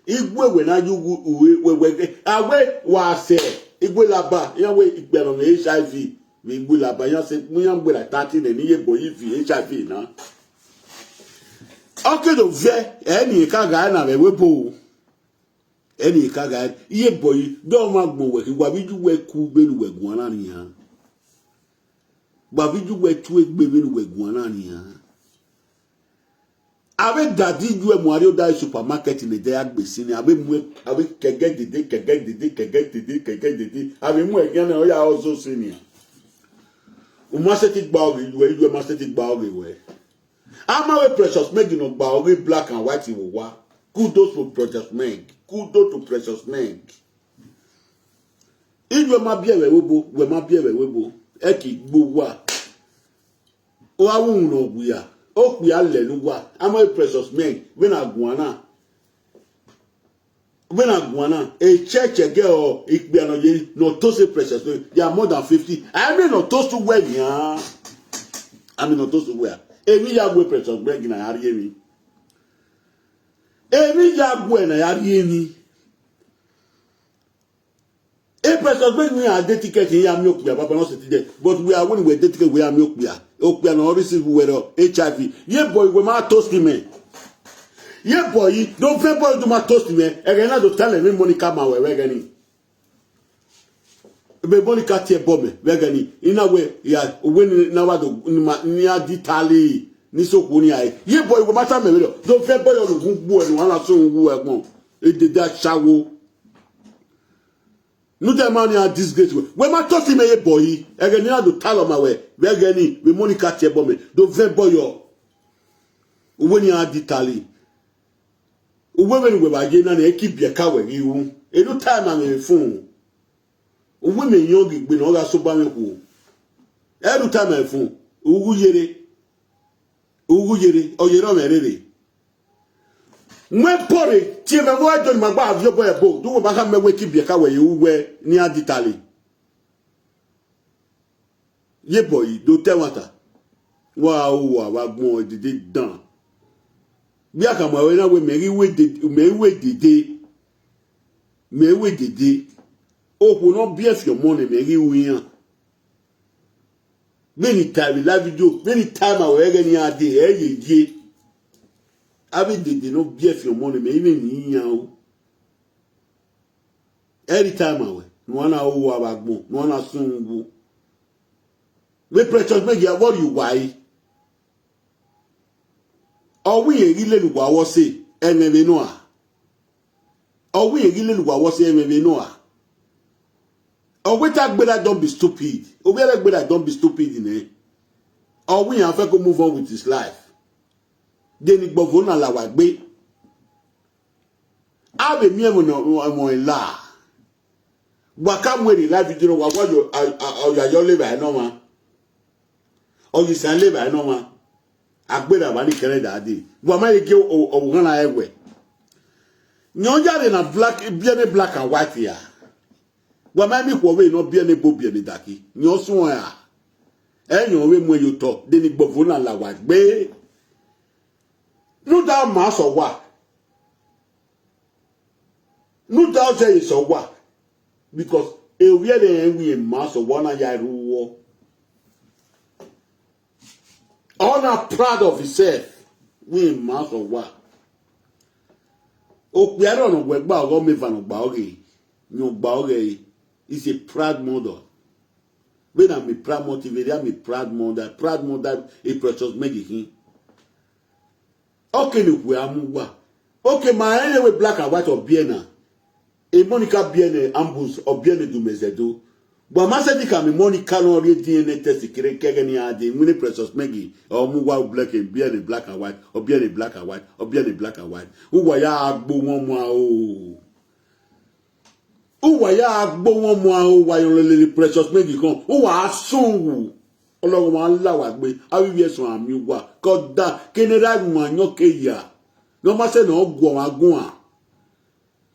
Igwe wena yugu uwe we we awe wa se. Igwe laba, iyan we igbero HIV. We igwe laba, iyan se mu iyan gbe like thirty ne ni ye boy vi HIV na. Okay, do ve eni ka ga na we we bo. Eni ka ga ye boy do ma gbon we ki wa bi ju we ku be lu we gun ara ni ya. Wa bi ju we tu egbe be lu we gun ara ni ya. Abe dadi ju e mu ari o da supermarket ni de agbe si ni abe mu abe kege dede kege dede kege dede kege dede abe mu e gyan na o ya ozo si ni. O ma se ti gba oge ju e ju e ma se ti gba oge we. Ama we Precious Meg no gba oge black and white wo wa. Kudos to Precious Meg. Kudos to Precious Meg. Iwe ma bie we webo, we ma bie we webo. Eki gbo wa. O awu no gbuya. O kpi ale lu wa. Ama we Precious Meg we na guana. We na guana. E church e ge o ikpe ano ye no to se Precious Meg. They are more than fifty. I mean no to su we nya. I mean no to su we. Emi ya gwe Precious Meg na yari emi. Emi ya gwe na yari emi. E Precious Meg we a de ticket ya mi okuya baba no se ti de. But we are when we de ticket we are mi okuya. Okuya no receive we ro HIV. Ye boy we ma toast me. Ye boy, don't fe boy do ma toast me. E ge na do tell me money come away we gani. Be money ka tie bo me we gani. In a way, ya we ni na wa do ni ma ni a di tali ni so ku ni ai. Ye boy we ma ta me we do. Don't fe boy o gun gbu e no ala so wu e gbon. E de da shawo. Nu de ma ni a disgrace we. We ma toast me ye boy. E ge ni na do tell ma we. We gani we money ka tie bo me. Don't fe boy o. We ni a di tali. Uwe we ni we ba ye na ni eki bie ka we gi wu. E do time am e fun. Uwe me yo gi gbe no ga so ba me ku. E do time e fun. Ugu yere. Ugu yere. O yere o me rere. Mwe pore. Tie me mo ajo ni ma gba avio bo e bo. Du we ba ka me we ki bie ka we wu we ni a di tali. Ye boy, do te wata. Wa o wa wa gbon dede dan. Bi aka ma we na we me ri we dede, me ri we dede. Me ri we dede. O ko no bi e fi omo ne me ri we yan. Many time live video, many time I we ni ade e ye ye. Abi dede no bi e fi omo ne me ni ni yan o. Anytime awe, no ana o wa ba gbon, no ana sun wu. We Precious Meg ya what you why? O we ye ri le lu wa wo se, e me we no a. O we ye ri le lu wa wo se, e me we no a. O we ta gbera don't be stupid. O we ta gbera don't be stupid ne. O we ya fe ko move on with his life. Deni gbovo na la wa gbe. Ave mi emo no emo la. Wa ka mu eri live video wa wa yo a- a- oya yo le ba no ma. Oyi san le ba no ma. Agbera ba ni kere da di. Wa ma ye ge o o ran la ewe. Nyo ya de na black bi ni black and white ya. Wa ma mi ko we no bi ni bo bi ni daki. Nyo sun ya. E nyo we mu yo to. Deni gbovo na la wa gbe. Nu da ma so wa. Nu da o se so wa. Because e wi e de en wi ma so wa na ya ru wo. Ona proud of himself. Wi ma so wa. O pe aro no gbe gba ogo me va no gba oge. Nyo gba oge. Is a proud mother. When I'm a proud motivator, I'm a proud mother. Proud mother, a Precious Meg kin. Okay, ni we amu wa. Okay, ma anyway black and white or biena. E Monica biene ambus or biene du mezedo. But ma se di ka mi Monica no re DNA test kire kege ni ade. Mini Precious Meg or mu wa black and biene black and white or biene black and white or biene black and white. U wa ya agbo won mo a o. U wa ya agbo won mo a o wa yo lele Precious Meg kan. U wa sun wu. Ọlọ́run wa la wa gbe. Awi wi ẹ̀sùn àmì wa. Kódà kí ni ra gun àyàn ke ya. No ma se no gun wa gun a.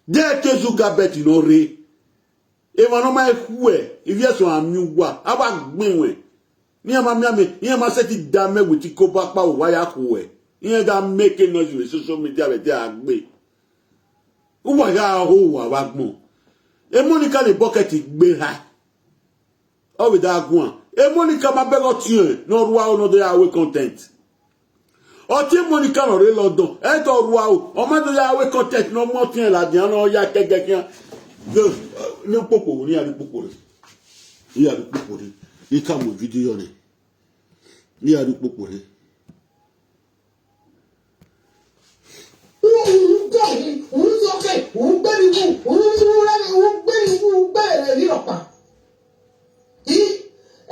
De te zu gabet no re. E wa no ma e ku e. Ivi ẹ̀sùn àmì wa. A wa gbin we. Ni ama mi ame, ni ama se ti da me with ko ba pa wa ya ku e. Ni da make noise with social media be ti agbe. Uwa ya ho wa wa gbon. E Monica le bucket gbe ha. O we da gun. E Monica ma be lo ti en. No ruwa o no de awe content. Oti Monica no re London. E to ruwa o. O ma do ya awe content no mo ti en la di an o ya kege kian. Ni popo ni a ni popo re. Ni a ni popo re. Ni ka mo video ni. Ni a ni popo re.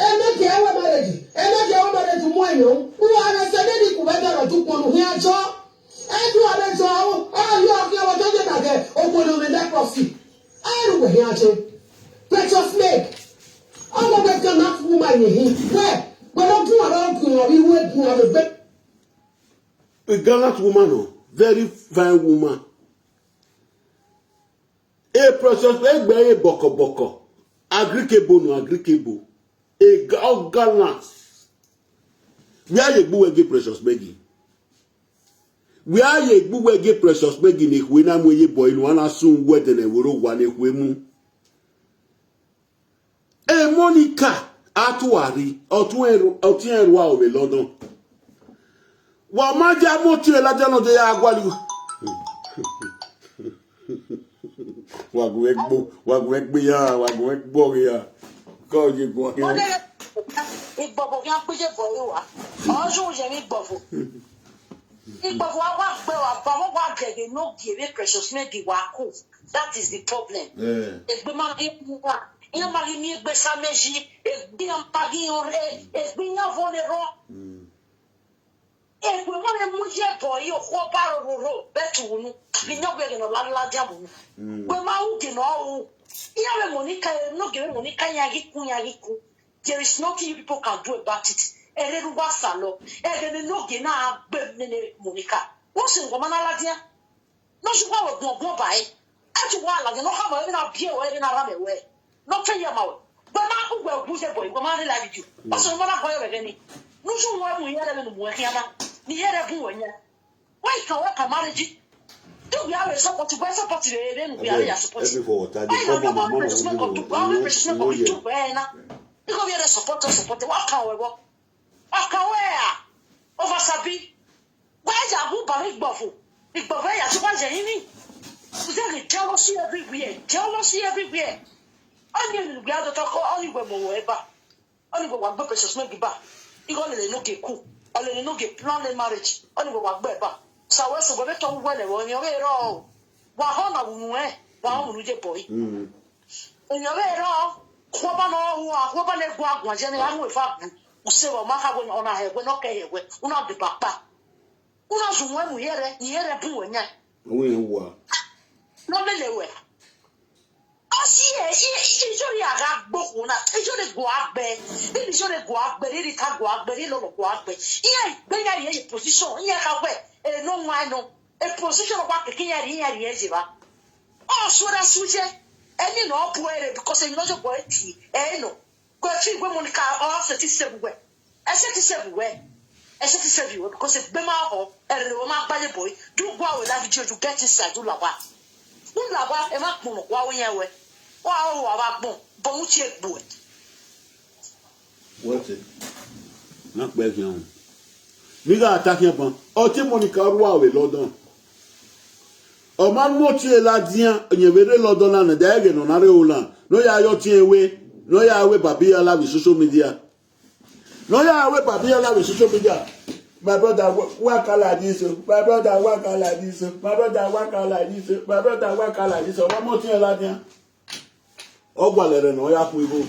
Emeke ewe marriage, emeke ewe marriage mu enyo. Uwa na sede ni kubega na tukponu hi ajo. Edu abejo awo, ayo afi awo to je tage, okponu me leprosy. Eru we hi aje. Precious Meg. Ọmọ we kan na woman ye hi. We, we no gun ara ogun ori we gun ara gbe. A gallant woman, oh, very fine woman. A Precious Meg, a boko boko. Agreeable, no agreeable. A ga-, oh, gallant. We are ye gbuwe gi Precious Meg. We are ye gbuwe gi Precious Meg ni kwe na mo ye boy no ana sun wede ne woro wa ne kwe mu. E Monica atuari otun eru otun eru a owe London. Wa ma ja mo ti e la jano de ya agwali. Wa gun egbo, wa gun egbe ya, wa gun egbo ya. Ko ye gbo ya. Ìgbọ̀fọ̀ kí wọ́n péjẹ bọ̀ yìí wá. Ọ̀ṣun ò yẹ mí gbọ̀fọ̀. Ìgbọ̀fọ̀ wa wá gbé wa bá wọ́n wá gẹ̀gẹ̀ ní ògì èrè Precious Meg wá kù. That is the problem. Ègbé máa rí mú wa. Ìyẹn máa rí mi ègbé sá méjì. Ègbé yẹn máa rí yan rẹ. Ègbé yẹn fọ́ lè rọ. Ègbé máa rí mú yẹ bọ̀ yìí òkú ọba rororo bẹ́ẹ̀ tù wọnú. Bí yẹn gbẹ̀gẹ̀ náà lálá jábọ̀ nù. Gbé máa wù gẹ̀ náà wù. Ìyá rẹ̀ mọ̀ ní ká ẹ̀ ní ògì rẹ̀ mọ̀ ní ká yẹn ayé kú yẹn ayé kú. There is nothing you people can do about it. Ere ruwa salo. Ere ni no ge na gbe nene Monica. What's in woman la dia? No shuwa we gbon gbon ba e. Ati wa la no ka mo e na bie we e na ra me we. No fe ya ma we. Gbe ma u gbe gu se boy, gbe ma ni la video. What's in woman la boy we ni? No shuwa mu ya le mu e ya na. Ni here bu we nya. Why you can work a marriage? Do we have a support? We support the area and we are a support. Every for water. Why you don't want Precious Meg to go? Why Precious Meg to go? Where na? You go be a support, support. What can we work? What can we? Over Sabi. Why is a who bari gbofu? Igbofu ya so wa je ni. There is jealousy everywhere. Jealousy everywhere. Only we are the talk. Only we more ever. Only go wa gbe Precious Meg ba. Igo le no ge ku. Ole no ge plan the marriage. Only go wa gbe ba. Sa we so go be to we le wo yan we ro. Wa ho na wu e. Wa ho nu je boy. Yan we ro. Ko ba no hu a, ko ba le gwa gwa je ni a mu fa bu. U se wa ma ka go na he we no ke he we. Una de papa. Una zu we mu yere, yere bu we nya. We wa. No le le we. Osi e, i, i, ijo ri aga gbo kuna, ijo ri gwa gbe, i ijo ri gwa gbe, ri ka gwa gbe, ri lo lo gwa gbe. I e gbe ya ri e position, i e ka gbe, e no nwa no. E position wa ke ya ri, ya ri e je ba. O so da su je, e ni no bu ere because e no jo gbo e ti, e no. Gwe fi gwe Monica o se ti se gwe. E se ti se gwe. E se ti se gwe because e gbe ma ho. E re o ma gba ye boy. Do gwa we la video, you get inside, do la wa. Do la wa, e ma pon wa o yen we. Wa o wa wa pon. Bo mu ti e gbo e. What it? Na pe ki on. Mi ga attack yan pon. O ti Monica ruwa we London. O ma mo ti e la dian, yen we re London na na da e ge no na re o la. No ya yo ti e we. No ya we babi ya la with social media. No ya we babi ya la with social media. My brother, wa- work like this. Oh. My brother, work like this. Oh. My brother, work like this. Oh. My brother, work like this. O ma mo ti e la dian. O gwa le re no ya ku ibo.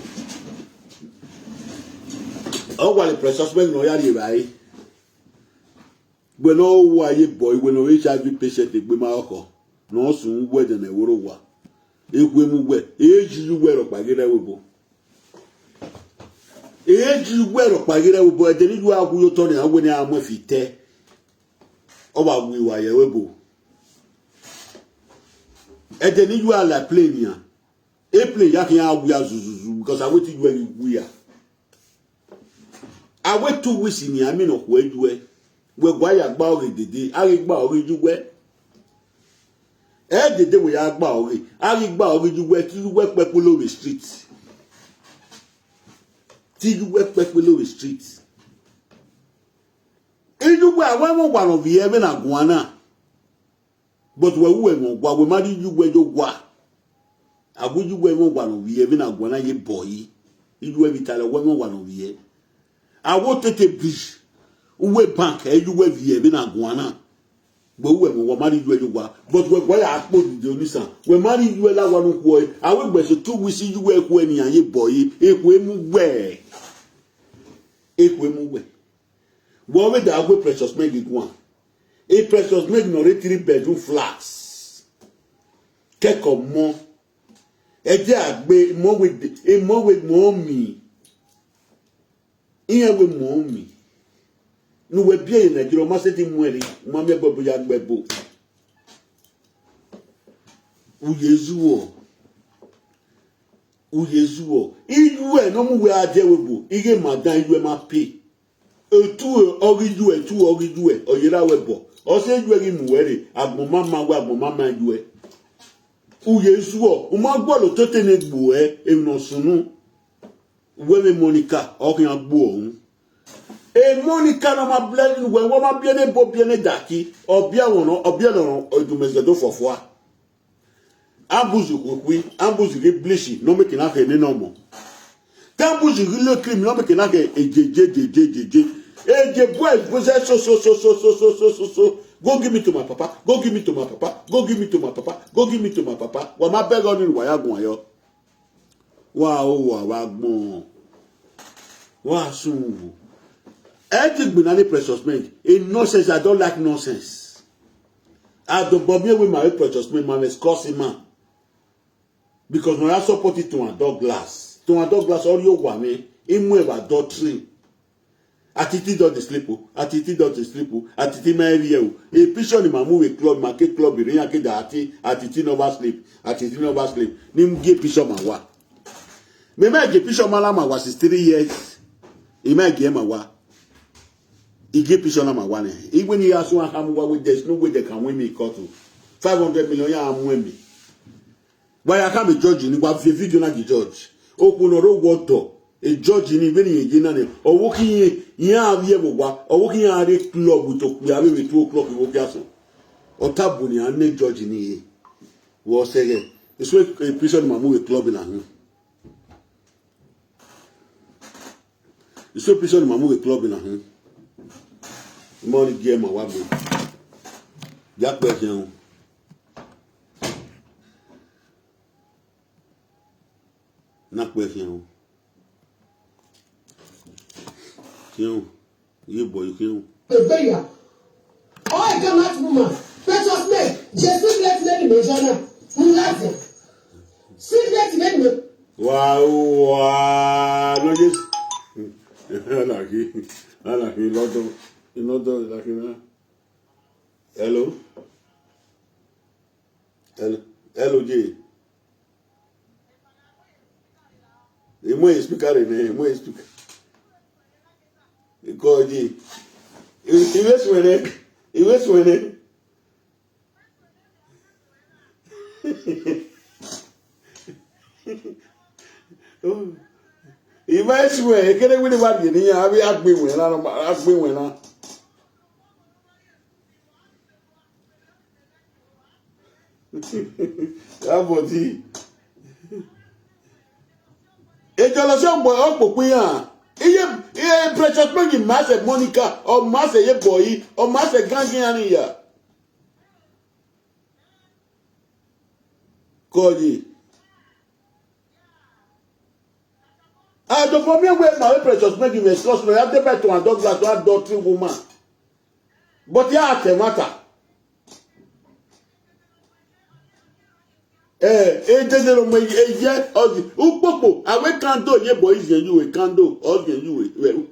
O gwa le Precious Meg no ya ri e bai. Gbe no wa ye boy, gbe no H I V patient gbe ma oko. No sun we de na woro wa. Egwe mu we. Eji we ro pa gere we bo. Eji we ro pa gere we bo. E de ni ju a ku yo to ni a we ni a mo fi te. O ba wi wa ye we bo. E de ni ju a la plane ya. E plane ya ki a wi a zuzuzu because a we ti ju e wi ya. Awe two weeks ni ami no kwe juwe. We gwa ya gba ori dede, ari gba ori juwe. E dede we ya gba ori, ari gba ori juwe, ti juwe pepe lori street. Ti juwe pepe lori street. Ijuwe awe mo gwa no vi eve na guana. But we we mo gwa we mari juwe jo gwa. Agu juwe mo gwa no vi eve na guana ye boy. Ijuwe vitale we mo gwa no vi e. Awo tete bridge. Uwe bank e juwe vi eve na guana. But we mo wa mari juwe yo wa. But we gwa ya akpo di de onisa. We mari juwe la wa no kwo e. Awe gbe so two weeks juwe kwo e ni aye boy. E kwo e mu we. E kwo e mu we. We we da we Precious Meg gwa. E Precious Meg no re three bedroom flats. Keko mo. E je agbe mo we e mo we mo mi. Iye we mo mi. Nu we bi e na jiro ma se ti mu eri. Ma mi ebo ya gbe bo. Uyezuo. Uyezuo. Iye no mu we aje we bo. Iye ma dan iye ma pe. Etu ogi ju etu ogi ju oyera we bo. O se ju egi mu we re. Agbon mama we agbon mama ju e. Uyezuo. O ma gbo lo tete ne gbo e. E no sunu. We me Monica. O ki an gbo ohun. E Monica no ma blend we wo ma bi ne bo bi ne daki. Obi awon obi awon odumeze do fofo a. Ambuzi kwekwi, ambuzi ge blishi, no make na ke ne no more. Tambuzi ge le cream, no make na ke eje je je je je je. Eje boy, boy say so so so so so so so so so. Go give me to my papa. Go give me to my papa. Go give me to my papa. Go give me to my papa. Wa ma beg on wa ya gun ayo. Wa o wa wa gbon. Wa sun. Everything be na Precious Meg. In nonsense, I don't like nonsense. I don't bomb you with my Precious Meg, my Wisconsin man. Because when I support it to a Douglas, to a Douglas, all you want me, him with adultery. Atiti don dey sleep o, Atiti don dey sleep o, Atiti ma every year o. A picture ni mamu we club, ma ke club, iri ya ke da ati, Atiti never sleep, Atiti never sleep. Ni mu ge picture ma wa. Me ma ge picture ma la ma wa sixty-three years. I ma ge ma wa. I ge picture na ma wa ne. Even he has one ham wa with there's no way they can win me court o. Five hundred million ya am win me. Why I can't be judge ni wa fi video na di judge. Oku no ro wo do. E judge ni be ni ye na ne. Owo ki ye ya avi e wo wa. Owo ki ya re club to pe ave we two o'clock wo ki aso. O tabu ni an ne judge ni ye. Wo sege. It's where a prison mamu a club in a home. It's where prison mamu a club in a home. Money game ma wa gbe. Ya pe se o. Na pe se o. Kiun. Ye boy kiun. Ebeya. Oh, a gallant woman. Precious Meg. Je suis let me me jana. Mulaze. Si let me me. Wa wa no yes. Ala ki. Ala ki lodo. Lodo la ki na. Hello. Hello. Hello J. Imo speaker ne, imo speaker. Iko J. Iwe swene. Iwe swene. Ima esu e, ekere wini wa bi ni ya, abi agbe we na, agbe we na. Abodi. Ejolo se ogbo, ogbo pin ya. Iye, iye Precious Meg ma se Monica, o ma se ye boy, o ma se gangi ani ya. Koji. I don't for me where my Precious Meg me trust me. I dey bet to a dog that one adultery woman. But ya at the matter. Eh, eh, dey dey me eh yeah. Ozi ukpokpo. I we can do ye boys ye you we can do. Ozi ye you we.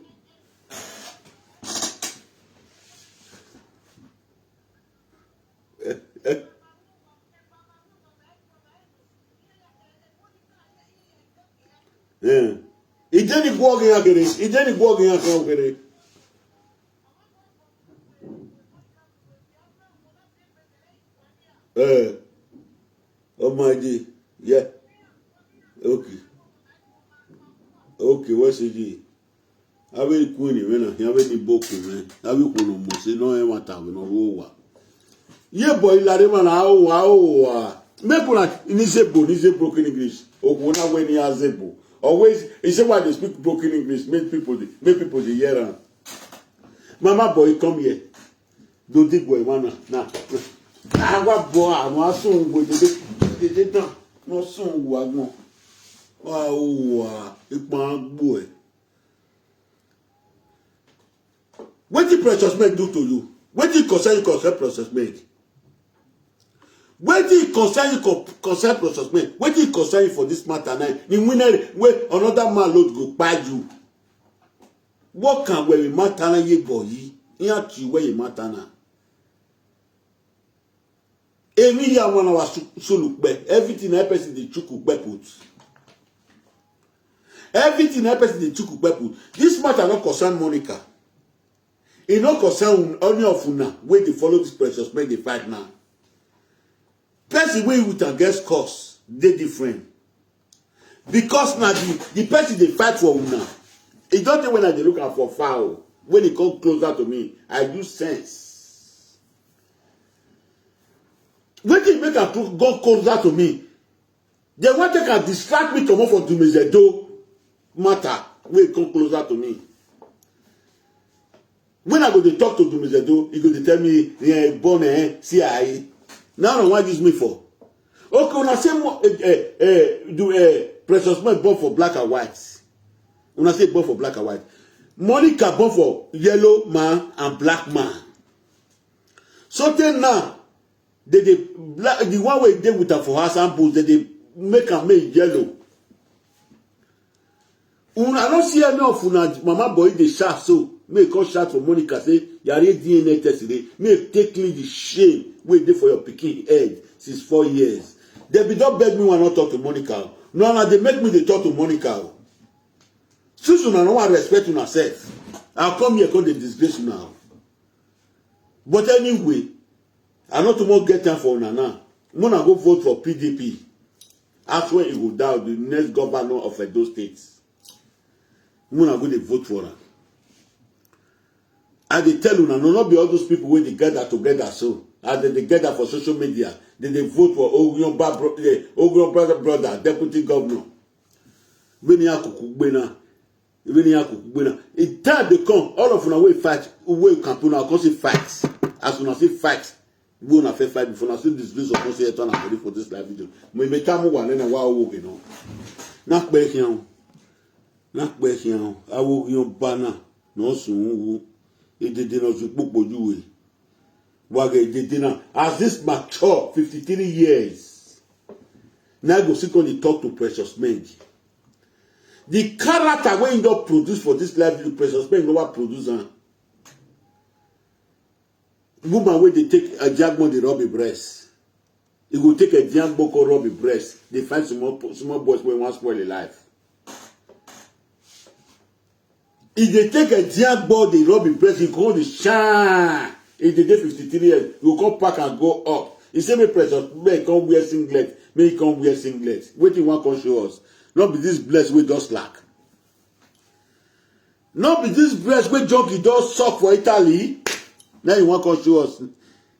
Eh, eh. Eh. Ije Ijeni gwọ gị ya kere. Ijeni gwọ gị ya kere. Eh. Oh my G. Yeah. Okay. Okay, what's it? Ave ikuni wena, ave ni boku me. Ave kuno mose no e mata we no wo wa. Ye boy la re mana o wa o wa. Make una ni zebo, ni zebo broken English. Oku na we ni azebo. Always, he say why they speak broken English, make people dey, make people dey hear am. Mama boy, come here. Do dig boy mana na. Agwa boy, àwọn asùn wo dede dede dan. No sùn wo agbon. Wa o wa, ipa agbo e. Wetin Precious Men do to you? Wetin concern you concern Precious Men? Wetin concern you co- concern Precious Men? Wetin concern you for this matter now? The winner wey another man load go kpai you. What can we matter na ye boy? Ihe atụ iwe ye matter na. Emi ya wana wa su- sulu kpe. Everything na person dey chuku kpe put. Everything na person dey chuku kpe put. This matter no concern Monica. E no concern any of una wey dey follow this Precious Men dey fight now. Person wey with am get cause dey different. Because na the the person dey fight for una. E don tey when I dey look am for far o. When e come closer to me, I do sense. Wetin make am clo- go closer to me? Dem wan take am distract me comot for Dumezedo matter wey come closer to me. When I go dey talk to Dumezedo, he go dey tell me, yeah, born eh, C I A. Now una wan use me for. Okay, una say mo- eh, eh, eh, do eh, Precious Men born for black and white. Una say born for black and white. Monica born for yellow man and black man. So tey now, they dey black the one wey dey with am for house and bulls, they dey make am make yellow. Una no see any of una mama boy dey shout so. Make e come shout for Monica say yare D N A test today. Make e take clean the shame wey dey for your pikin head since four years. Dem bin don beg me one not talk to Monica. O. No, na dey make me dey talk to Monica. O. Since una no wan respect una sef, I come here come dey disgrace una. O. But anyway, I no too much get time for una now. Una go vote for P D P. As when e go down, the next governor of Edo State. Una go dey vote for am. I dey tell una, no, no be all those people wey dey gather together so. As they dey gather for social media, they dey vote for Ogunyoba bro- eh, Ogunyoba brother, deputy governor. When he akuku gbena, when he akuku gbena. E time dey come, all of una wey fight, wey campaign, una come say fight. As una say fight, wey una fit fight before, una still disgrace upon say turn am for this live video. Mo ime tamu wa nena wa owo ke no. Na pe hian. Na pe hian. Awo hian bana. No sun wu. E dede no ju popo ju we. Wa ge e dede na. As this mature fifty-three years. Now go sit on the talk to Precious Men. The character wey he don produce for this live video, Precious Men no wan produce am. Woman wey dey take a diagbon dey rub im breast. E go take a diagbon come rub im breast. Dey find small small boys wey wan spoil im life. E dey take a diagbon dey rub im breast. E come dey shine. E dey dey fifty-three years. You go come pack and go up. E say make Precious Men come wear singlet. Make e come wear singlet. Wetin e wan come show us? No be this bless wey just slack. No be this breast wey junkie don suck for Italy. Now you wan come show us.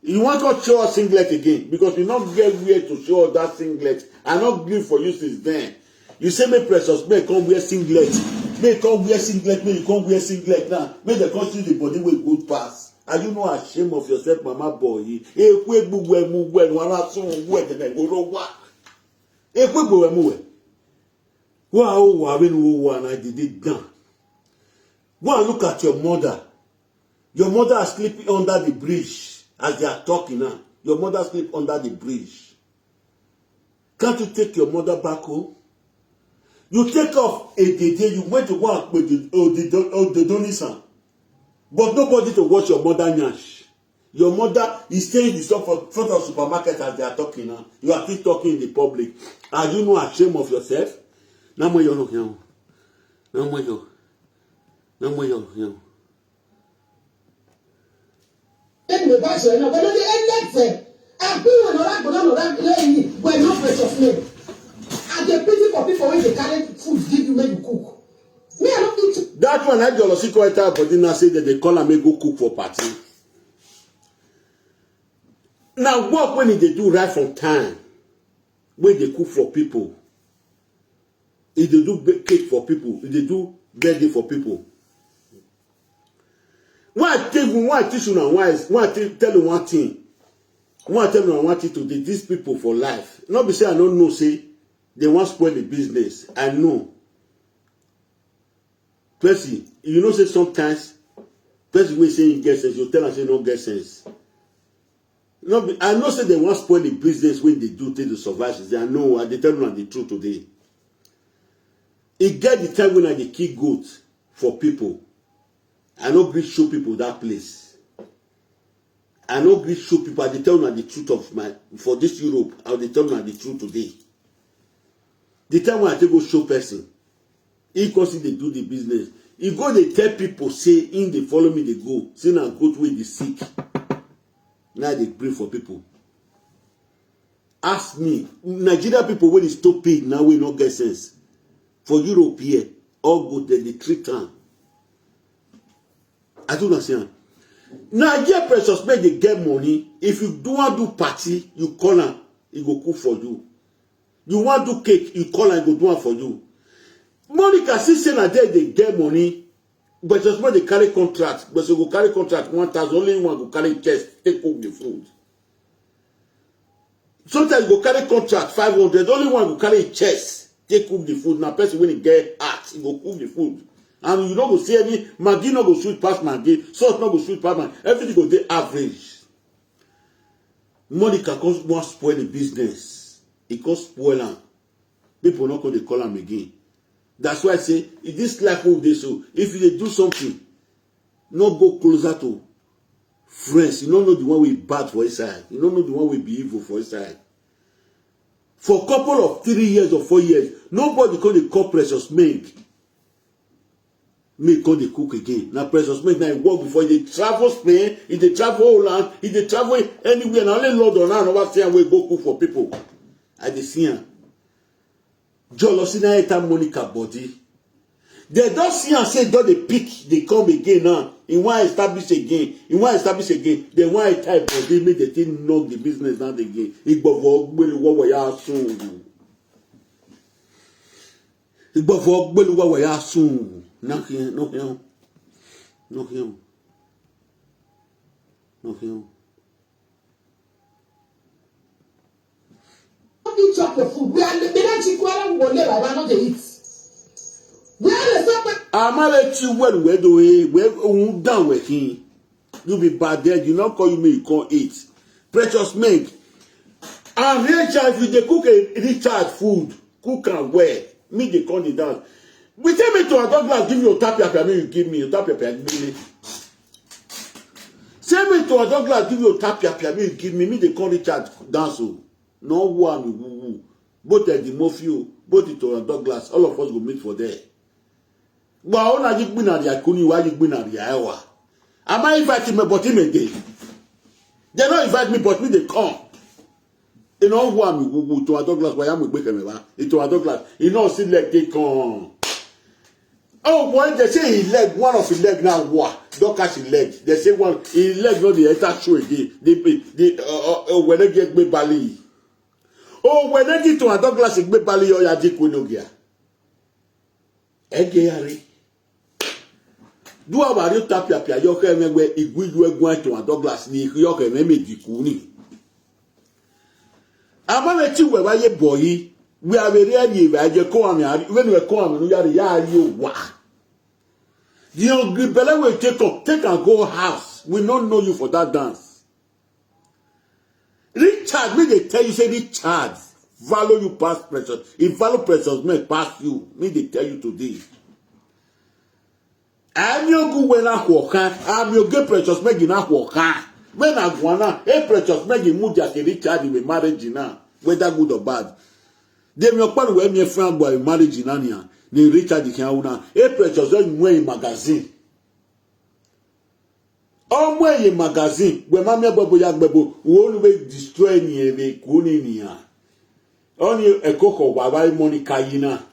You wan come show us singlet again because we no get where to show us that singlet. I no gree for you since then. You say make Precious Men come wear singlet. Make come wear singlet. Make you come wear singlet now. Make dem come see the body wey good pass. Are you not ashamed of yourself, mama boy? Ekwe gbugwe mu we nwana sun we de go ro wa. Ekwe gbugwe mu we. Wa o wa when wo wa na did it done. Go and look at your mother. Your mother is sleeping under the bridge as they are talking now. Your mother sleep under the bridge. Can't you take your mother back home? You take off a day, you went to work with the Odedonisan, but nobody to watch your mother nyash. Your mother is staying in the front of supermarket as they are talking now. You are still talking in the public. Are you not ashamed of yourself? Now, you're not here. No more yo. No more yo. Yo. Then we back to another. But the end that say, I be when I go down that lady when no precious name. I get pity for people when they carry food give you when you cook. Me, I don't eat. That one I just see quite out, but then I say that they call and make go cook for party. Now work when they do right from time, when they cook for people, if they do ba- cake for people, if they do birthday for people. Why I tell you, why I teach you now, why is- why I tell tell you one thing, why I tell you one thing today, these people for life. Not be say I don't know, say they want spoil the business. I know. Person, you know say sometimes person will say he get sense, you tell am say no get sense. No be, I know say they want spoil the business when they do take the survive. Say I know, I dey tell you the truth today. E get the time when I dey kill goat for people. I no gree show people that place. I no gree show people. I dey tell you the truth of my for this Europe. I dey tell you the truth today. The time when I take go show person, he come see they do the business. He go they tell people say in they follow me they go. Say na goat wey dey sick. Now they pray for people. Ask me, Nigeria people wey dey stop pay now wey no get sense. For Europe here, all goat dem dey treat am. I don't understand. Now here precious make they get money. If you do want do party, you call am, he go cook for you. You want do cake, you call am, he go do am for you. Monica see say na there they get money. But just when they carry contract, but you go carry contract one thousand, only one go carry chest, take cook the food. Sometimes you go carry contract five hundred, only one go carry chest, take cook the food. Now person when he get heart, he go cook the food. And you no go see any Maggi no go sweet pass Maggi, salt no go sweet pass Maggi. Everything go dey average. Monica come wan spoil the business. He come spoil am. People no come dey call am again. That's why I say, in this life wey we dey so, if you dey do something, no go closer to friends. You no know the one wey bad for inside. You no know the one wey be evil for inside. For couple of three years or four years, nobody come dey call Precious Meg. Me come dey cook again. Na Precious Meg na he work before. He dey travel Spain, he dey travel Holland, he dey travel anywhere. Na only London now I never see am wey go cook for people. I dey see am. Jealousy na enter Monica body. They don see am say don dey pick, dey come again now. He wan establish again. He wan establish again. They wan enter body make they take knock the business down again. Igbovo gbele wowo ya sun. Igbovo gbele wowo ya sun. Knock him, knock him, knock him, knock him. Eat chop your food. We are the energy kwara we go live. I no dey eat. We are the suffer. Amale ti well we do e we un down we kin. You be bad dead. You not call you me you can't eat. Precious Meg. And Richard, if you dey cook a Richard food, cook am well. Me dey come dey dance. We tell me to a dog glass, give you a tap yap, me you give me a tap yap, give me. Say me to a dog glass, give you a tap yap, me you give me. Me dey come Richard dance o. No war me woo woo. Both at the mafia, both it to a dog glass. All of us go meet for there. But I wanna give me na the akuni, why you bring na the Iowa? Am I inviting me, but him again? They don't invite me, but me they come. You know who am who to a Douglas? Why am we breaking me? Into a Douglas. You know, see leg they come. Oh boy, they say he leg, one of his leg now what? Don't catch his leg. They say one his leg not the enter show again. They be the uh, uh, uh, when they get me bali. Oh, when they get to a Douglas, it me bali or ya dick we no gear. Egeyari. Do a wari tapia pia yo ke me we igwi you egwa to a Douglas ni yo ke me me dikuni. Ama me ti we ba ye boy. We are very early we are je ko ami ari when we ko ami no yari ya yo wa. The hungry belle will take up, take and go house. We no know you for that dance. Richard, me they tell you say Richard value you pass precious. He value precious men pass you. Me they tell you today. I'm your good when I walk. I'm your good precious men in I walk. When I wanna, a precious men in mood that Richard in marriage now, whether good or bad. They me your part where me friend boy marriage in ania. Ni Richard Ihiauna. E Precious Joy mwe magazine. Omwe ye magazine. We mami abobo ya gbebo. Wo nu we destroy ni ebe kuni ni ya. Oni ekoko wa wa Monica yina.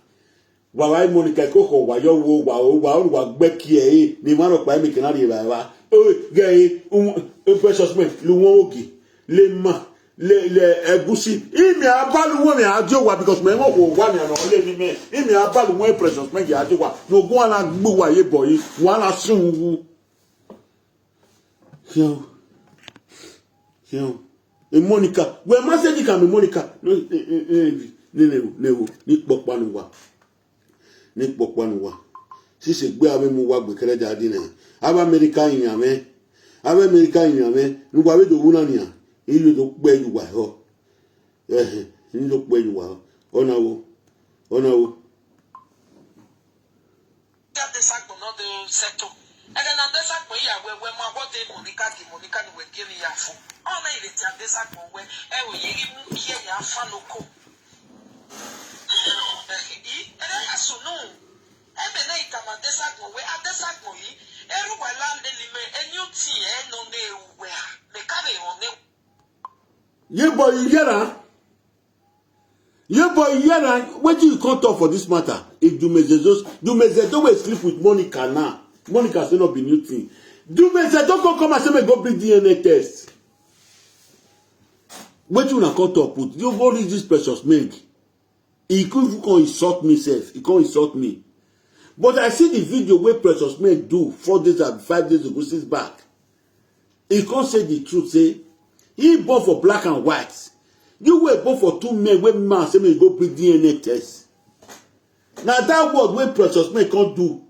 Wa wa Monica ekoko wa yo wo wa o wa o wa gbe ki e. Ni maro pa mi kana ri ba wa. O ge e. Um, Precious me. Lu won ogi. Le ma. Le le egusi. Imi abalu won mi adio wa because me mo ko wa mi ano le mi me. Imi abalu won Precious me ya adio wa. No go ala gbu wa ye boy. Wa la sun wu. Yo. Yo. E Monica. We ma se di ka mi Monica. No, eh, eh, eh, ne ne ne wo. Ni popa nu wa. Ni popa nu wa. Si se gbe ave mu wa gbe kere ja di ne. Ava America yin ame. Ava America yin ame. Nu wa we do wuna ni a. Ilu do pe ju wa ho. Eh, eh. Ni do pe ju wa ho. Ona wo. Ona wo. Adesagbo no dey settle. Ede na Adesagbo iya we we ma what dey Monica di Monica ni we give me ya for. Oh na ile ti Adesagbo we. E o yiri mu iye ya fa no ko. Eh, i, ede ya so no. Ebe na ita ma Adesagbo we Adesagbo yi. Eru wa la le lime e new thing e no ne ewu we a. Me ka be on ne. Ye boy, you hear her? Ye boy, you hear her? Wetin you come talk for this matter? If Dumezedo, Dumezedo will sleep with Monica now. Monica say no be new thing. Dumezedo come come and say me go bring D N A test. Wetin una come talk put? You go reach this Precious Meg. He come even come insult me sef. He come insult me. But I see the video wey Precious Men do four days and five days ago, six back. He come say the truth, say he born for black and white. You were born for two men wey man say me go bring D N A test. Na that word wey Precious Men come do.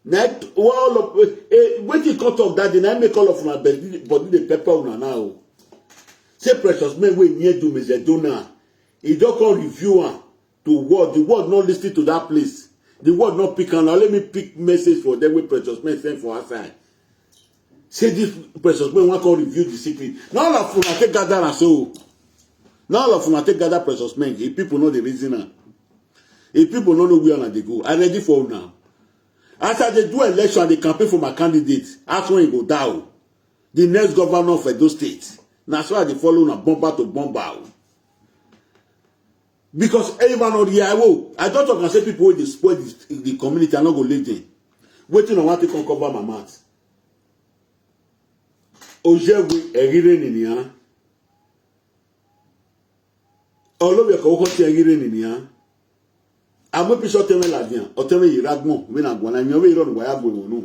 Na it- all of eh, eh, wetin he come talk that day, na him make all of una body body dey pepper una now. Say Precious Men wey near do me Zedona, he don come review am to word. The word no listen to that place. The word no pick am. Now let me pick message for them wey Precious Men send for outside. Say this Precious Men wan come review the secret. Na all of una take gather am so. Na all of una take gather Precious Men. If people no dey reason am, if people no know where una dey go, I ready for una. As I dey do election, I dey campaign for my candidate. Ask when he go die o. The next governor of Edo State. Na so I dey follow una bomber to bomber o. Because everyone on the I O, I don talk and say people wey dey spoil the, the community, I no go leave them. Wetin I want to come cover my mouth. Ojegwe erire nìyẹn. Olóògbé ẹ̀kọ́ kọ́kọ́ ti erire nìyẹn. Àmọ́ bí sọ́tẹ́ mẹ́la dìyàn, ọ̀tẹ́ mẹ́yìí rágbọ̀n, mí nà gbọ́n náà, ìyẹn wé ìrọ̀rùn wáyà gbòòrò nù.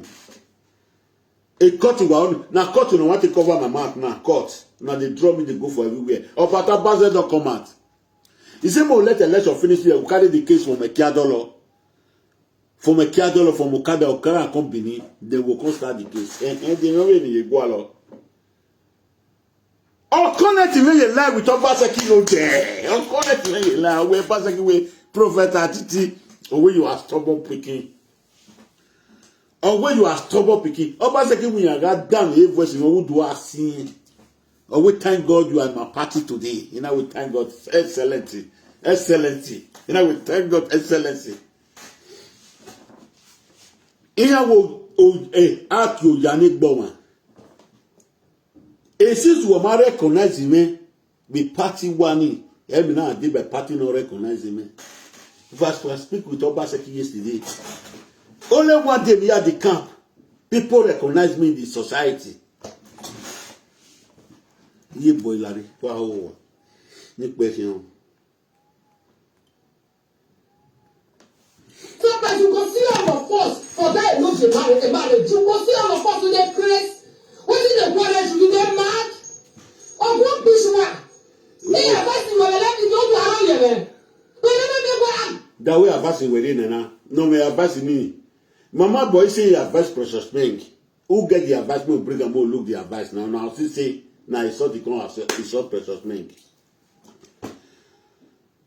A court wa on na court una want to cover my mouth na court na dey draw me dey go for everywhere. Opata Baze don come out. He say mo let election finish here, we carry the case from Ekiadolo. From Ekiadolo, from Okada, Okada come Benin, they will come start the case. And, and they know when they go along. Uncle Netty wey you lie with Obaseki no dey. Uncle Netty wey you lie, wey Obaseki wey prophet Atiti, or wey you are stubborn pikin. Or wey you are stubborn pikin. Obaseki wey you got down a voice in who do I see. Or we thank God you are in my party today. You know we thank God excellency, excellency. You know we thank God excellency. Iya wo o eh act yo yani gbọmọ. Esis wo ma recognize me. Be party wani. Emi na dey by party no recognize me. If I was speak with Obaseki yesterday, only one day me at the camp, people recognize me in the society. Ye boy Larry, wow, ni question. Sometimes you go see all of us for that no dey marry a marriage. You go see all of us with a grace. Wetin dey quarrel you dey mad? Ogun bishwa. Me advice you were let me don't do around here. But you no dey go am. That way advice you were in na. No me advice me. Mama boy say he advice Precious Pink. Who get the advice? Me bring am, mo look the advice now. Now see say na he saw the come as he saw Precious Pink.